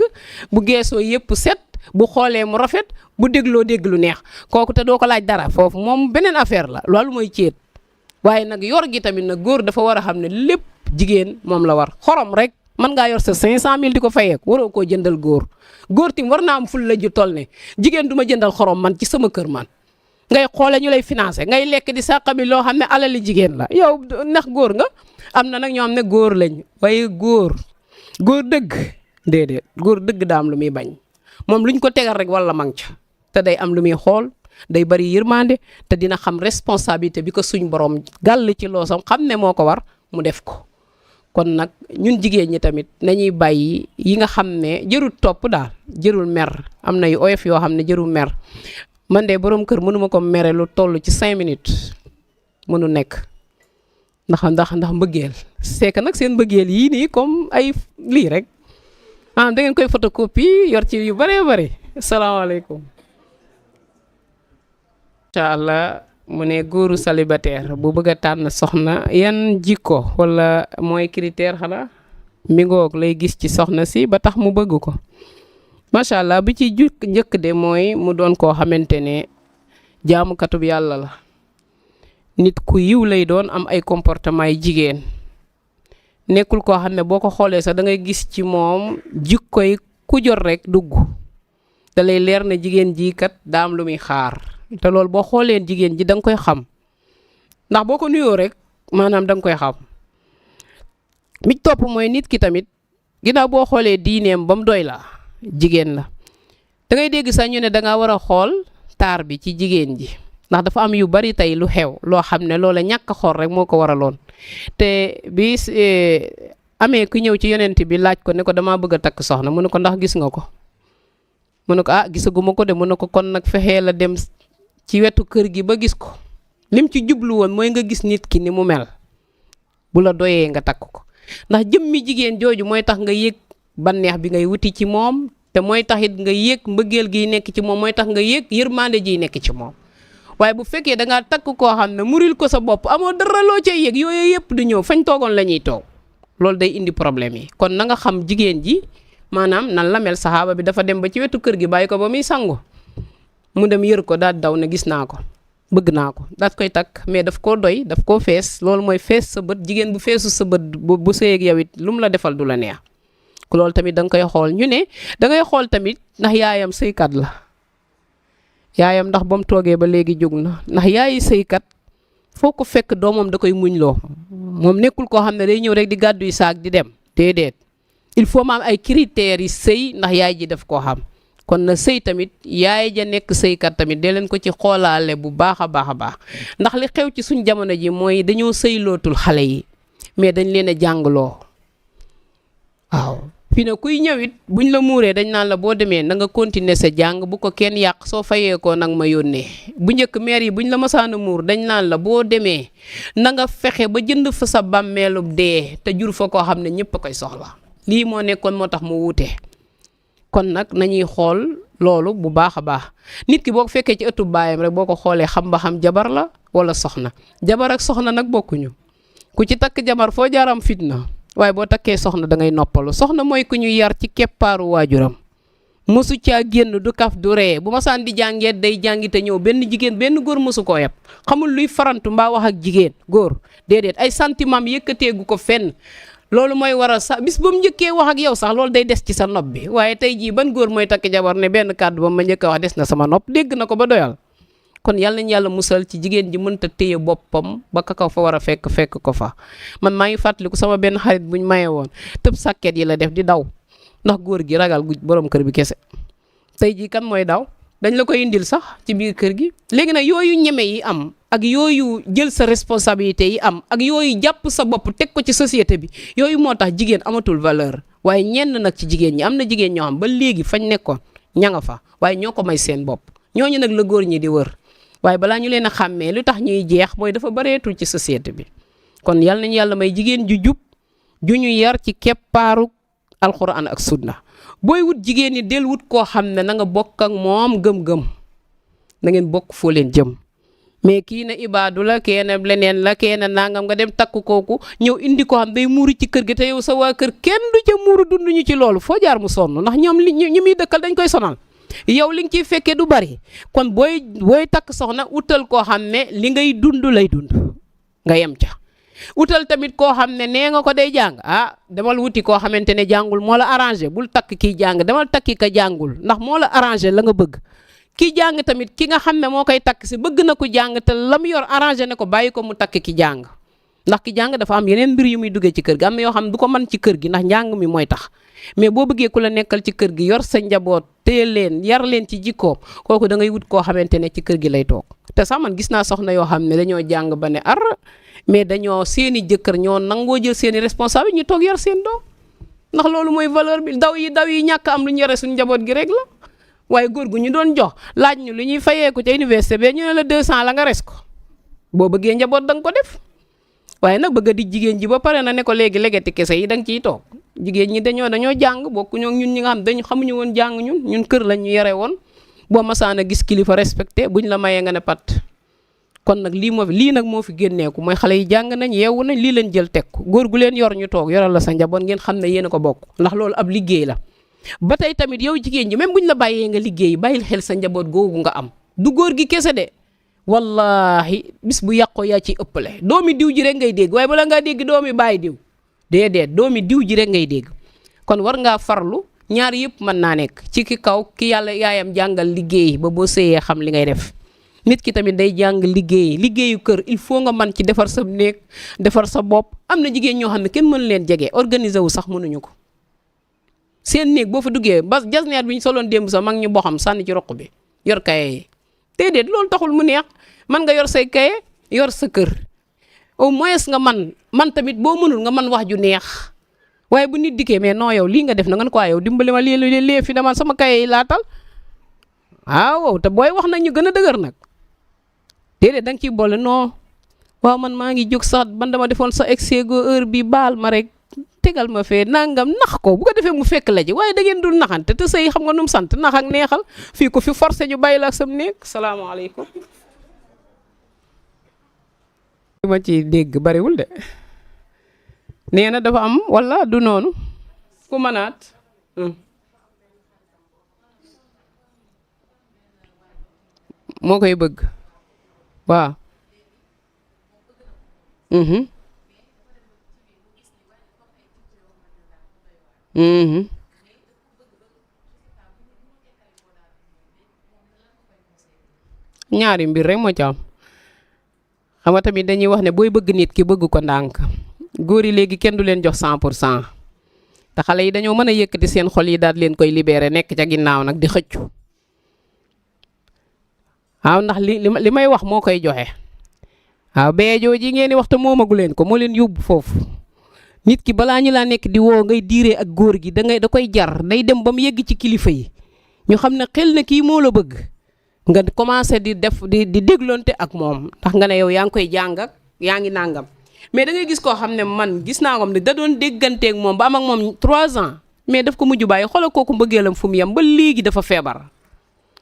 bu geesoo yëpp set bu xoolee mu rafet bu dégloo dégg lu neex kooku te doo ko laaj dara foofu moom beneen affaire la loolu mooy céet waaye nag yor gi tamit nag góor dafa war a xam ne lépp jigéen moom la war xorom rek mën ngaa yor sa 500000 di ko fayeeku waroo koo jëndal góor tim war naa am ful la ju toll ne jigéen du ma jëndal xorom man ci sama kër man ngay xoole ñu lay financé ngay lekk di sàqami loo xam ne alali jigéen la yow ndax góor nga am na nag ñoo xam ne góor lañ waaye góor dëgg déedéet góor dëgg daam lu muy bañ moom luñ ko tegal rek wala mang ca te day am lu muy xool day bari yërmande te dina xam responsabilité bi ko suñ borom gàll ci loosam xam ne moo ko war mu def ko kon nag ñun jigéen ñi tamit nañuy bàyyi yi nga xam ne jërul topp daal jërul mer am na yu oyof yoo xam ne jërul mer man de borom kër mënuma ko mere lu toll ci 5 minutes mënu nekk ndax mbëggeel c'est que nag seen mbëggeel yii nii comme ay lii rek da ngeen koy photocopie yor ci yu bëree bëri salaamaaleykum. incha allah mu ne góoru célibataire bu bëgg a tànn soxna yan jikko wala mooy critère xanaa mi ngoog lay gis ci soxna si ba tax mu bëgg ko macha allah bi ci njëkk de mooy mu doon koo xamante ne jaamukatub yàlla la nit ku yiw lay doon am ay comportement yi jigéen nekkul koo xam ne boo ko xoolee sax da ngay gis ci moom jikkoy ku jot rek dugg da lay leer ne jigéen ji kat daam lu muy xaar te loolu boo xoolee jigéen ji da nga koy xam ndax boo ko nuyoo rek maanaam da nga koy xam mi topp mooy nit ki tamit ginnaaw boo xoolee diineem ba mu doy la jigéen la da ngay dégg sax ñu ne da nga war a xool taar bi ci jigéen ji ndax dafa am yu bari tey lu xew loo xam ne loola ñàkk xool rek moo ko waraloon te bi amee ku ñëw ci yonent bi laaj ko ne ko damaa bëgg a takk soxna mu ne ko ndax gis nga ko mu ne ko gisaguma ko de mu ne ko kon nag fexee la dem ci wetu kër gi ba gis ko lim ci jublu woon mooy nga gis nit ki ni mu mel bu la doyee nga takk ko ndax jëmmi jigéen jooju mooy tax nga yëg banneex bi ngay wuti ci moom te mooy tax it nga yëg mbëggeel gi nekk ci moom mooy tax nga yëg yërmande ji nekk ci moom waaye bu fekkee da ngaa takk koo xam ne muril ko sa bopp amoo dara loo cay yëg yooyu yëpp du ñëw fañ toogoon la ñuy toog loolu day indi problème yi kon na nga xam jigéen ji maanaam nan la mel saxaaba bi dafa dem ba ci wetu kër gi bàyyi ko ba muy sangu mu dem yër ko daal daw ne gis naa ko bëgg naa ko daat koy takk mais daf koo doy daf koo fees loolu mooy fees sa bët jigéen bu feesu sa bët bu sëyeeg yow it lu mu la defal du la neex loolu tamit da nga koy xool ñu ne da ngay xool tamit ndax yaayam sëykat la yaayam ndax ba mu toogee ba léegi jóg na ndax yaayi sëykat foo ko fekk doomam da koy muñ loo moom nekkul koo xam ne day ñëw rek di gàdduy saak di dem déedéet il faut ma am ay critères yi sëy ndax yaay ji daf koo xam kon na sëy tamit yaay ja nekk sëykat tamit dee leen ko ci xoolaale bu baax a baax a baax ndax li xew ci suñ jamono ji mooy dañoo sëylootul xale yi mais dañ leen a jàngloo waaw fi ne kuy ñëwit buñ la muuree dañ naan la boo demee na nga continuer sa jàng bu ko kenn yàq soo fayee ko nag ma yónnee bu njëkk maire yi buñ la masaana muur dañ naan la boo demee na nga fexe ba jënd fa sa bàmmeelub dee te jur fa koo xam ne ñëpp a koy soxla lii moo nekkoon moo tax mu wuute kon nag nañuy xool loolu bu baax a baax nit ki boo ko fekkee ci ëttub baayam rek boo ko xoolee xam ba xam jabar la wala soxna jabar ak soxna nag bokkuñu ku ci takk jabar foo jaaram fitna waaye boo takkee soxna da ngay noppalu soxna mooy ku ñu yar ci keppaaru waajuram mosu caa génn du kaf du ree bu ma saan di jàngee day jàngi te ñëw benn jigéen benn góor mosu koo yeb xamul luy farantu mbaa wax ak jigéen góor déedéet ay sentiment yëkkateegu ko fenn loolu mooy waral sax bis ba mu njëkkee wax ak yow sax loolu day des ci sa nopp bi waaye tey jii ban góor mooy takk jabar ne benn kàddu ba ma njëkk a wax des na sama nopp dégg na ko ba doyal kon yàlla nañu yàlla musal ci jigéen ji mënta téye boppam ba ka fa war a fekk ko fa man maa ngi fàttaliku sama benn xarit buñ maye woon tëb sàkket yi la def di daw ndax góor gi ragal gu borom kër bi kese tey jii kan mooy daw dañ la koy indil sax ci biir kër gi léegi nag yooyu ñeme yi am ak yooyu jël sa responsabilité yi am ak yooyu jàpp sa bopp teg ko ci société bi yooyu moo tax jigéen amatul valeur waaye ñenn nag ci jigéen ñi am na jigéen ñoo xam ba léegi fañ nekkoon ña nga fa waaye ñoo ko may seen bopp ñooñu nag la góor ñi di wër waaye balaa ñu leen a xàmmee lu tax ñuy jeex mooy dafa bareetul ci société bi kon yal nañu yàlla may jigéen ju jub ju ñu yar ci keppaaru alxuraan ak sunna booy wut jigéen ñi del wut koo xam ne na nga bokk ak moom gëm-gëm na ngeen bokk foo leen jëm mais kii na ibaadu la kee na leneen la kee na nangam nga dem takk kooku ñëw indi ko xam day muuru ci kër gi te yow sa waa kër kenn du ca muuru dunduñu ci loolu foo jaar mu sonn ndax ñoom ñi muy dëkkal dañ koy sonal yow li nga ciy fekkee du bari kon booy takk soxna utal koo xam ne li ngay dund lay dund nga yem ca utal tamit koo xam ne nee nga ko day jàng demal wuti koo xamante ne jàngul moo la arrangé bul takk kii jàng demal takki ka jàngul ndax moo la arrangé la nga bëgg kii jàng tamit ki nga xam ne moo koy takk si bëgg na ko jàng te la mu yor arrangé ne ko bàyyi ko mu takk ki jàng ndax ki jàng dafa am yeneen mbir yu muy duggee ci kër gi am na yoo xam ne du ko mën ci kër gi ndax njàng mi mooy tax mais boo bëggee ku la nekkal ci kër gi yor sa njaboot téye leen yar leen ci jikkoom kooku da ngay wut koo xamante ne ci kër gi lay toog te sax man gis naa soxna yoo xam ne dañoo jàng ba ne mais dañoo seeni jëkkër ñoo nangoo jël seeni responsable ñu toog yar seen doom ndax loolu mooy valeur bi daw yi ñàkk am lu ñu yore suñu njaboot gi rek la waaye góor gu ñu doon jox laaj ñu lu ñuy fayeeku ca université bi ñu ne la 200 la nga res ko boo bëggee njaboot da nga ko def waaye nag bëgg di jigéen ji ba pare na ne ko léegi legeti kese yi da nga ciy toog jigéen ñi dañoo jàng bokku ñoo ñun ñi nga xam dañu xamuñu woon jàng ñun kër lañ ñu yore woon boo masaan a gis kilifa respecté buñ la mayee nga ne pat kon nag lii nag moo fi génneeku mooy xale yi jàng nañ yeewu nañ lii leen jël teg ko góor gu leen yor ñu toog yoral la sa njaboot ngeen xam ne yéen a ko bokk ndax loolu ab liggéey la ba tey tamit yow jigéen ji même buñ la bàyyee nga liggéey bàyyil xel sa njaboot googu nga am du góor gi kese de wallahi bis bu yàqoo yaa ci ëppale doomi diw ji rek ngay dégg waaye bala ngaa dégg doomi bàyyi diw déedéet doomi diw ji rek ngay dégg kon war ngaa farlu ñaar yëpp mën naa nekk ci ki kaw ki yàlla yaayam jàngal liggéey ba boo sëyee xam li ngay def nit ki tamit day jàng liggéeyu kër il faut nga mën ci defar sa néeg defar sa bopp am na jigéen ñoo xam ne kenn mënu leen jege organiser wu sax mënuñu ko seen néeg boo fa duggee ba jasneer bi ñu soloon démb sax mag ñu boxam sànni ci roq bi yor kaye yi déedéet loolu taxul mu neex man nga yor say kaye yor sa kër au moins nga man tamit boo mënul nga man wax ju neex waaye bu nit dikkee mais non yow lii nga def na nga ko yow dimbali ma lii fi dama sama kaye yi laatal waaw te booy wax nag ñu gën a dëgër nag déedéet da nga ciy boole non waaw man maa ngi jóg sax ban dama defoon sa exego heure bi baal ma rek tegal ma fee nangam nax ko bu ko defee mu fekk la ji waaye da ngeen dul naxante te sëy xam nga nu mu sant nax ak neexal fii ko fi forcé ñu bàyyi la ak sam néeg salaamaaleykum. li ma ci dégg bariwul de nee na dafa am wala du noonu ku mënaat moo koy bëgg waaw. Mhm. Mhm. ñaari mbir rek moo ci am xam nga tamit dañuy wax ne booy bëgg nit ki bëgg ko ndànk góor yi léegi kenn du leen jox 100% te xale yi dañoo mën a yëkkati seen xol yi daal leen koy libéré nekk ca ginnaaw nag di xëccu waaw ndax li may wax moo koy joxe waaw beejoo ji ngeen di wax te moomagu leen ko moo leen yóbbu foofu nit ki balaa ñu laa nekk di woo ngay diiree ak góor gi da koy jar day dem ba mu yegg ci kilifa yi ñu xam ne xel na kii moo la bëgg nga commencé di def di dégloonte ak moom ndax nga ne yow yaa ngi koy jàng ak yaa ngi nàngam mais da ngay gis koo xam ne man gis naa ko ne da doon dégganteeg moom ba am ak moom 3 ans mais daf ko mujj bàyyi xoolal kooku mbëggeelam fu mu yem ba léegi dafa feebar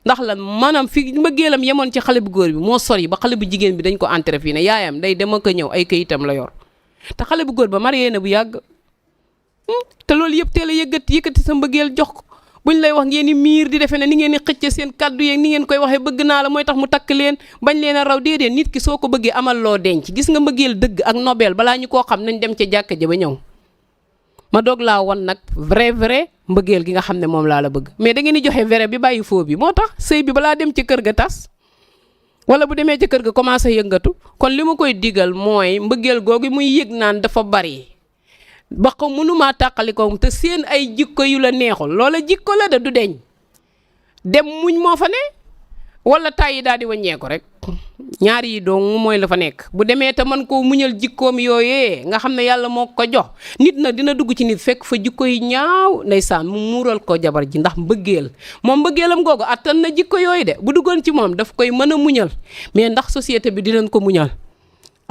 ndax lan maanaam fi mbëggeelam yemoon ci xale bu góor bi moo sori ba xale bu jigéen bi dañ ko entrefiné yaayam day dem ak a ñëw ay këyitam la yor te xale bu góor ba marié na bu yàgg te loolu yëpp teel a yëkkati sa mbëggeel jox ko buñ lay wax ngeen ni miir di defee ne ni ngeen di xëcce seen kàddu yeeg ni ngeen koy waxee bëgg naa la mooy tax mu takk leen bañ leen a raw déedéet nit ki soo ko bëggee amal loo denc gis nga mbëggeel dëgg ak nobel balaa ñu koo xam nañ dem ca jàkka ja ba ñëw ma doog laa won nag vrai mbëggeel gi nga xam ne moom laa la bëgg mais da ngeen di joxe vrai bi bàyyi faux bi moo tax sëy bi balaa dem ci kër ga tas wala bu demee ci kër ga commencé yëngatu kon li ma koy digal mooy mbëggeel googu muy yëg naan dafa bari ba ko mënumaa tàqali ko te seen ay jikko yu la neexul loola jikko la da du deñ dem muñ moo fa ne wala tàyyi daal di wàññeeku rek ñaar yi dong mooy la fa nekk bu demee te man koo muñal jikkoom yooyee nga xam ne yàlla moo ko jox nit na dina dugg ci nit fekk fa jikko yi ñaaw ndeysaan mu muural ko jabar ji ndax mbëggeel moom mbëggeelam googu attan na jikko yooyu de bu duggoon ci moom daf koy mën a muñal mais ndax société bi dinañ ko muñal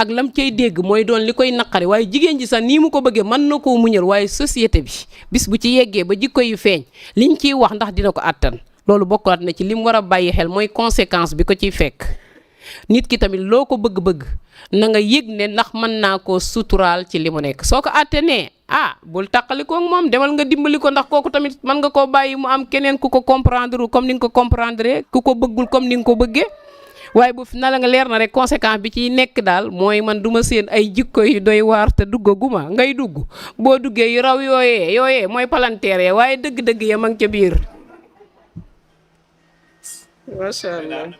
ak lam cay dégg mooy doon li koy naqari waaye jigéen ji sax nii mu ko bëggee mën na koo muñal waaye société bi bis bu ci yeggee ba jikko yu feeñ liñ ciy wax ndax dina ko attan loolu bokkaat na ci li mu war a bàyyi xel mooy conséquence bi ko ciy fekk nit ki tamit loo ko bëgg-bëgg na nga yëg ne ndax mën naa koo suturaal ci li mu nekk soo ko attanee bul tàqali ko ak moom demal nga dimbali ko ndax kooku tamit mën nga koo bàyyi mu am keneen ku ko comprendre comme ni nga ko comprendre ku ko bëggul comme ni nga ko bëggee waaye bu na la nga leer na rek conséquence bi ciy nekk daal mooy man duma seen ay jikko yu doy waar te duggaguma ngay dugg boo duggee yu raw yooyee mooy palanteer waaye dëgg-dëgg ya ma ngi ca biir. macha allah.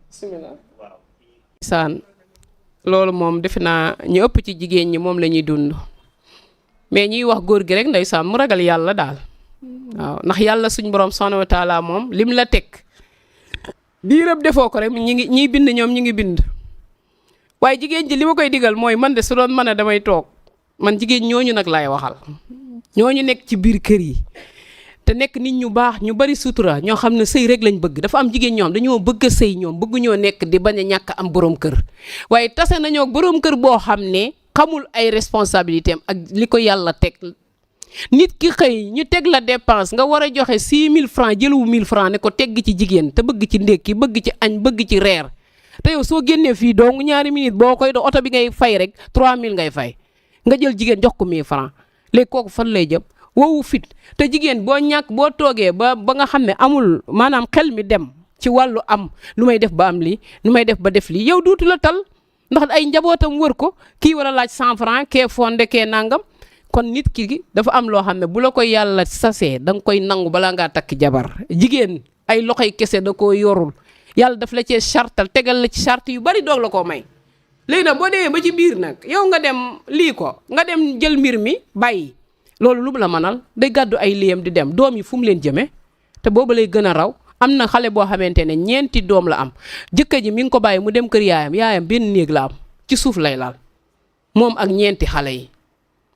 bismillah. saan loolu moom defe naa ñu ëpp ci jigéen ñi moom la ñuy dund mais ñuy wax góor gi rek ndeysaan mu ragal yàlla daal waaw ndax yàlla suñ borom subhanahu wa taala moom lim la teg. biirab defoo ko rek ñiy bind ñoom ñi ngi bind waaye jigéen ji li ma koy digal mooy man de su doon mën a damay toog man jigéen ñooñu nag laay waxal ñooñu nekk ci biir kër yi te nekk nit ñu baax ñu bari sutura ñoo xam ne sëy rek lañ bëgg dafa am jigéen ñoom dañoo bëgg a sëy ñoom bëgguñoo nekk di bañ a ñàkk am borom kër waaye tase nañoo borom kër boo xam ne xamul ay responsabilité am ak li ko yàlla teg nit ki xëy ñu teg la dépense nga war a joxe 6000 francs jëluwu 1000 francs ne ko tegg ci jigéen te bëgg ci ndékki bëgg ci añ bëgg ci reer te yow soo génnee fii dong ñaari minutes boo koy do oto bi ngay fay rek 3000 ngay fay nga jël jigéen jox ko 1000 francs léegi kooku fan lay jëm wowu fit te jigéen boo ñàkk boo toogee ba nga xam ne amul maanaam xel mi dem ci wàllu am lu may def ba am lii lu may def ba def lii yow duutu la tal ndax ay njabootam wër ko kii war a laaj 100 francs kee fonde kee nangam kon nit ki dafa am loo xam ne bu la koy yàlla sasee da nga koy nangu balaa ngaa takk jabar jigéen ay loxoy kese da koo yorul yàlla daf la cee chartal tegal la ci charte yu bari doog la koo may léegi nag boo demee ba ci biir nag yow nga dem lii ko nga dem jël mbir mi bàyyi loolu lu mu la mënal day gàddu ay liyam di dem doom yi fu mu leen jëmee te boobu lay gën a raw am na xale boo xamante ne 4 doom la am jëkkër ji mi ngi ko bàyyi mu dem kër yaayam benn néeg la am ci suuf lay laal moom ak 4 xale yi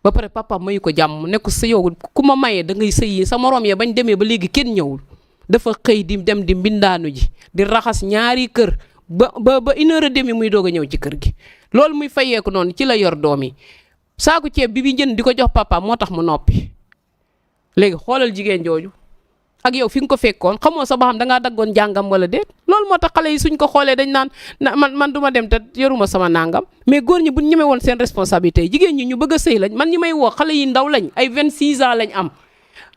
ba pare papa mayu ko jàmm ne ko sa yow ku ma mayee da ngay sëyi sa morom ya bañ demee ba léegi kenn ñëwul dafa xëy di dem di mbindaanu ji di raxas ñaari kër ba 1h30 muy doog a ñëw ci kër gi loolu muy fayeeku noonu ci la yor doom yi saaku ceeb bi jënd di ko jox papa moo tax mu noppi léegi xoolal jigéen jooju ak yow fi nga ko fekkoon xamoo sa ba xam dangaa daggoon jàngam wala déet loolu moo tax xale yi suñ ko xoolee dañ naan man du ma dem te yoruma sama nangam mais góor ñi bu ñu ñemee woon seen responsabilité jigéen ñi ñu bëgg a sëy lañ man ñi may woo xale yi ndaw lañ ay 26 ans lañ am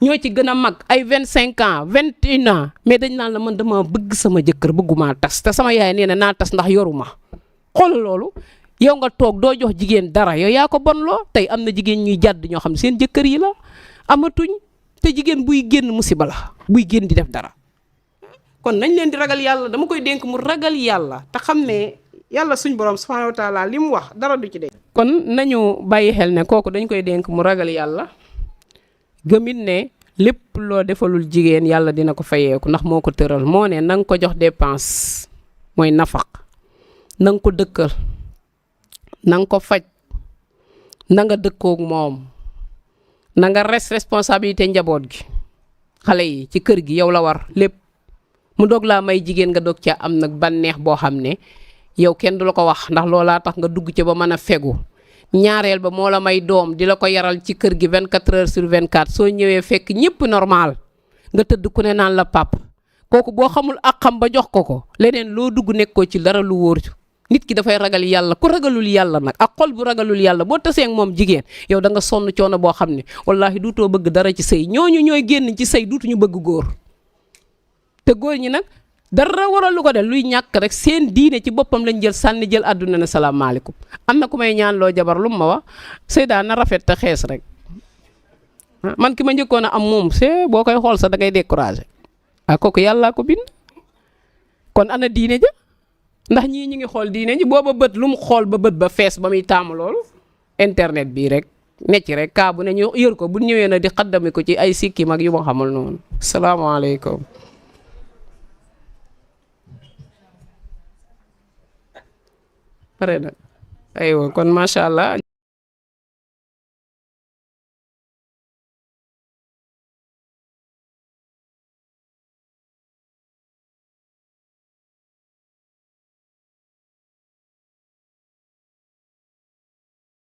ñoo ci gën a mag ay 25 ans 21 ans mais dañ naan la man dama bëgg sama jëkkër bëgguma tas te sama yaay nee na naa tas ndax yoruma xool loolu yow nga toog doo jox jigéen dara yow yaa ko bon loo tey am na jigéen ñuy jàdd ñoo xam ne seen jëkkër yi la amatuñ te jigéen buy génn musiba la buy génn di def dara kon nañ leen di ragal yàlla dama koy dénk mu ragal yàlla te xam ne yàlla suñ borom subhanahu wa taala li mu wax dara du ci de kon nañu bàyyi xel ne kooku dañ koy dénk mu ragal yàlla gëmit ne lépp loo defalul jigéen yàlla dina ko fayeeku ndax moo ko tëral moo ne na nga ko jox dépense mooy nafaq na nga ko dëkkal na nga ko faj na nga dëkkoog moom na nga responsabilité njaboot gi xale yi ci kër gi yow la war lépp mu doog laa may jigéen nga doog ca am nag bànneex boo xam ne yow kenn du la ko wax ndax loolaa tax nga dugg ca ba mën a fegu ñaareel ba moo la may doom di la ko yaral ci kër gi 24 heures sur 24 soo ñëwee fekk ñëpp normal nga tëdd ku ne naan la pap kooku boo xamul ak xam ba jox ko leneen loo dugg nekkoo ci dara lu wóor nit ki dafay ragal yàlla ku ragalul yàlla nag ak xol bu ragalul yàlla boo tasee ak moom jigéen yow da nga sonn coono boo xam ne wallaahi duutoo bëgg dara ci sëy ñooñu ñooy génn ci sëy duutuñu bëgg góor te góor ñi nag dara waral lu ko def luy ñàkk rek seen diine ci boppam lañ jël sànni jël àdduna ne salaamaaleykum am na ku may ñaan loo jabar lu ma wax Seyda na rafet te xees rek man ki ma njëkkoon a am moom c'est boo koy xool sax da ngay découragé kooku yàllaa ko bind kon ana diine ja ndax ñii ñu ngi xool diine ji booba bët lu mu xool ba bët ba fees ba muy taamu loolu internet bii rek necc rek kaa bu ne ñu yër ko bu ñëwee na di xaddami ko ci ay sikki mag yu ma xamul noonu salaamaaleykum pare na aywa kon macha allah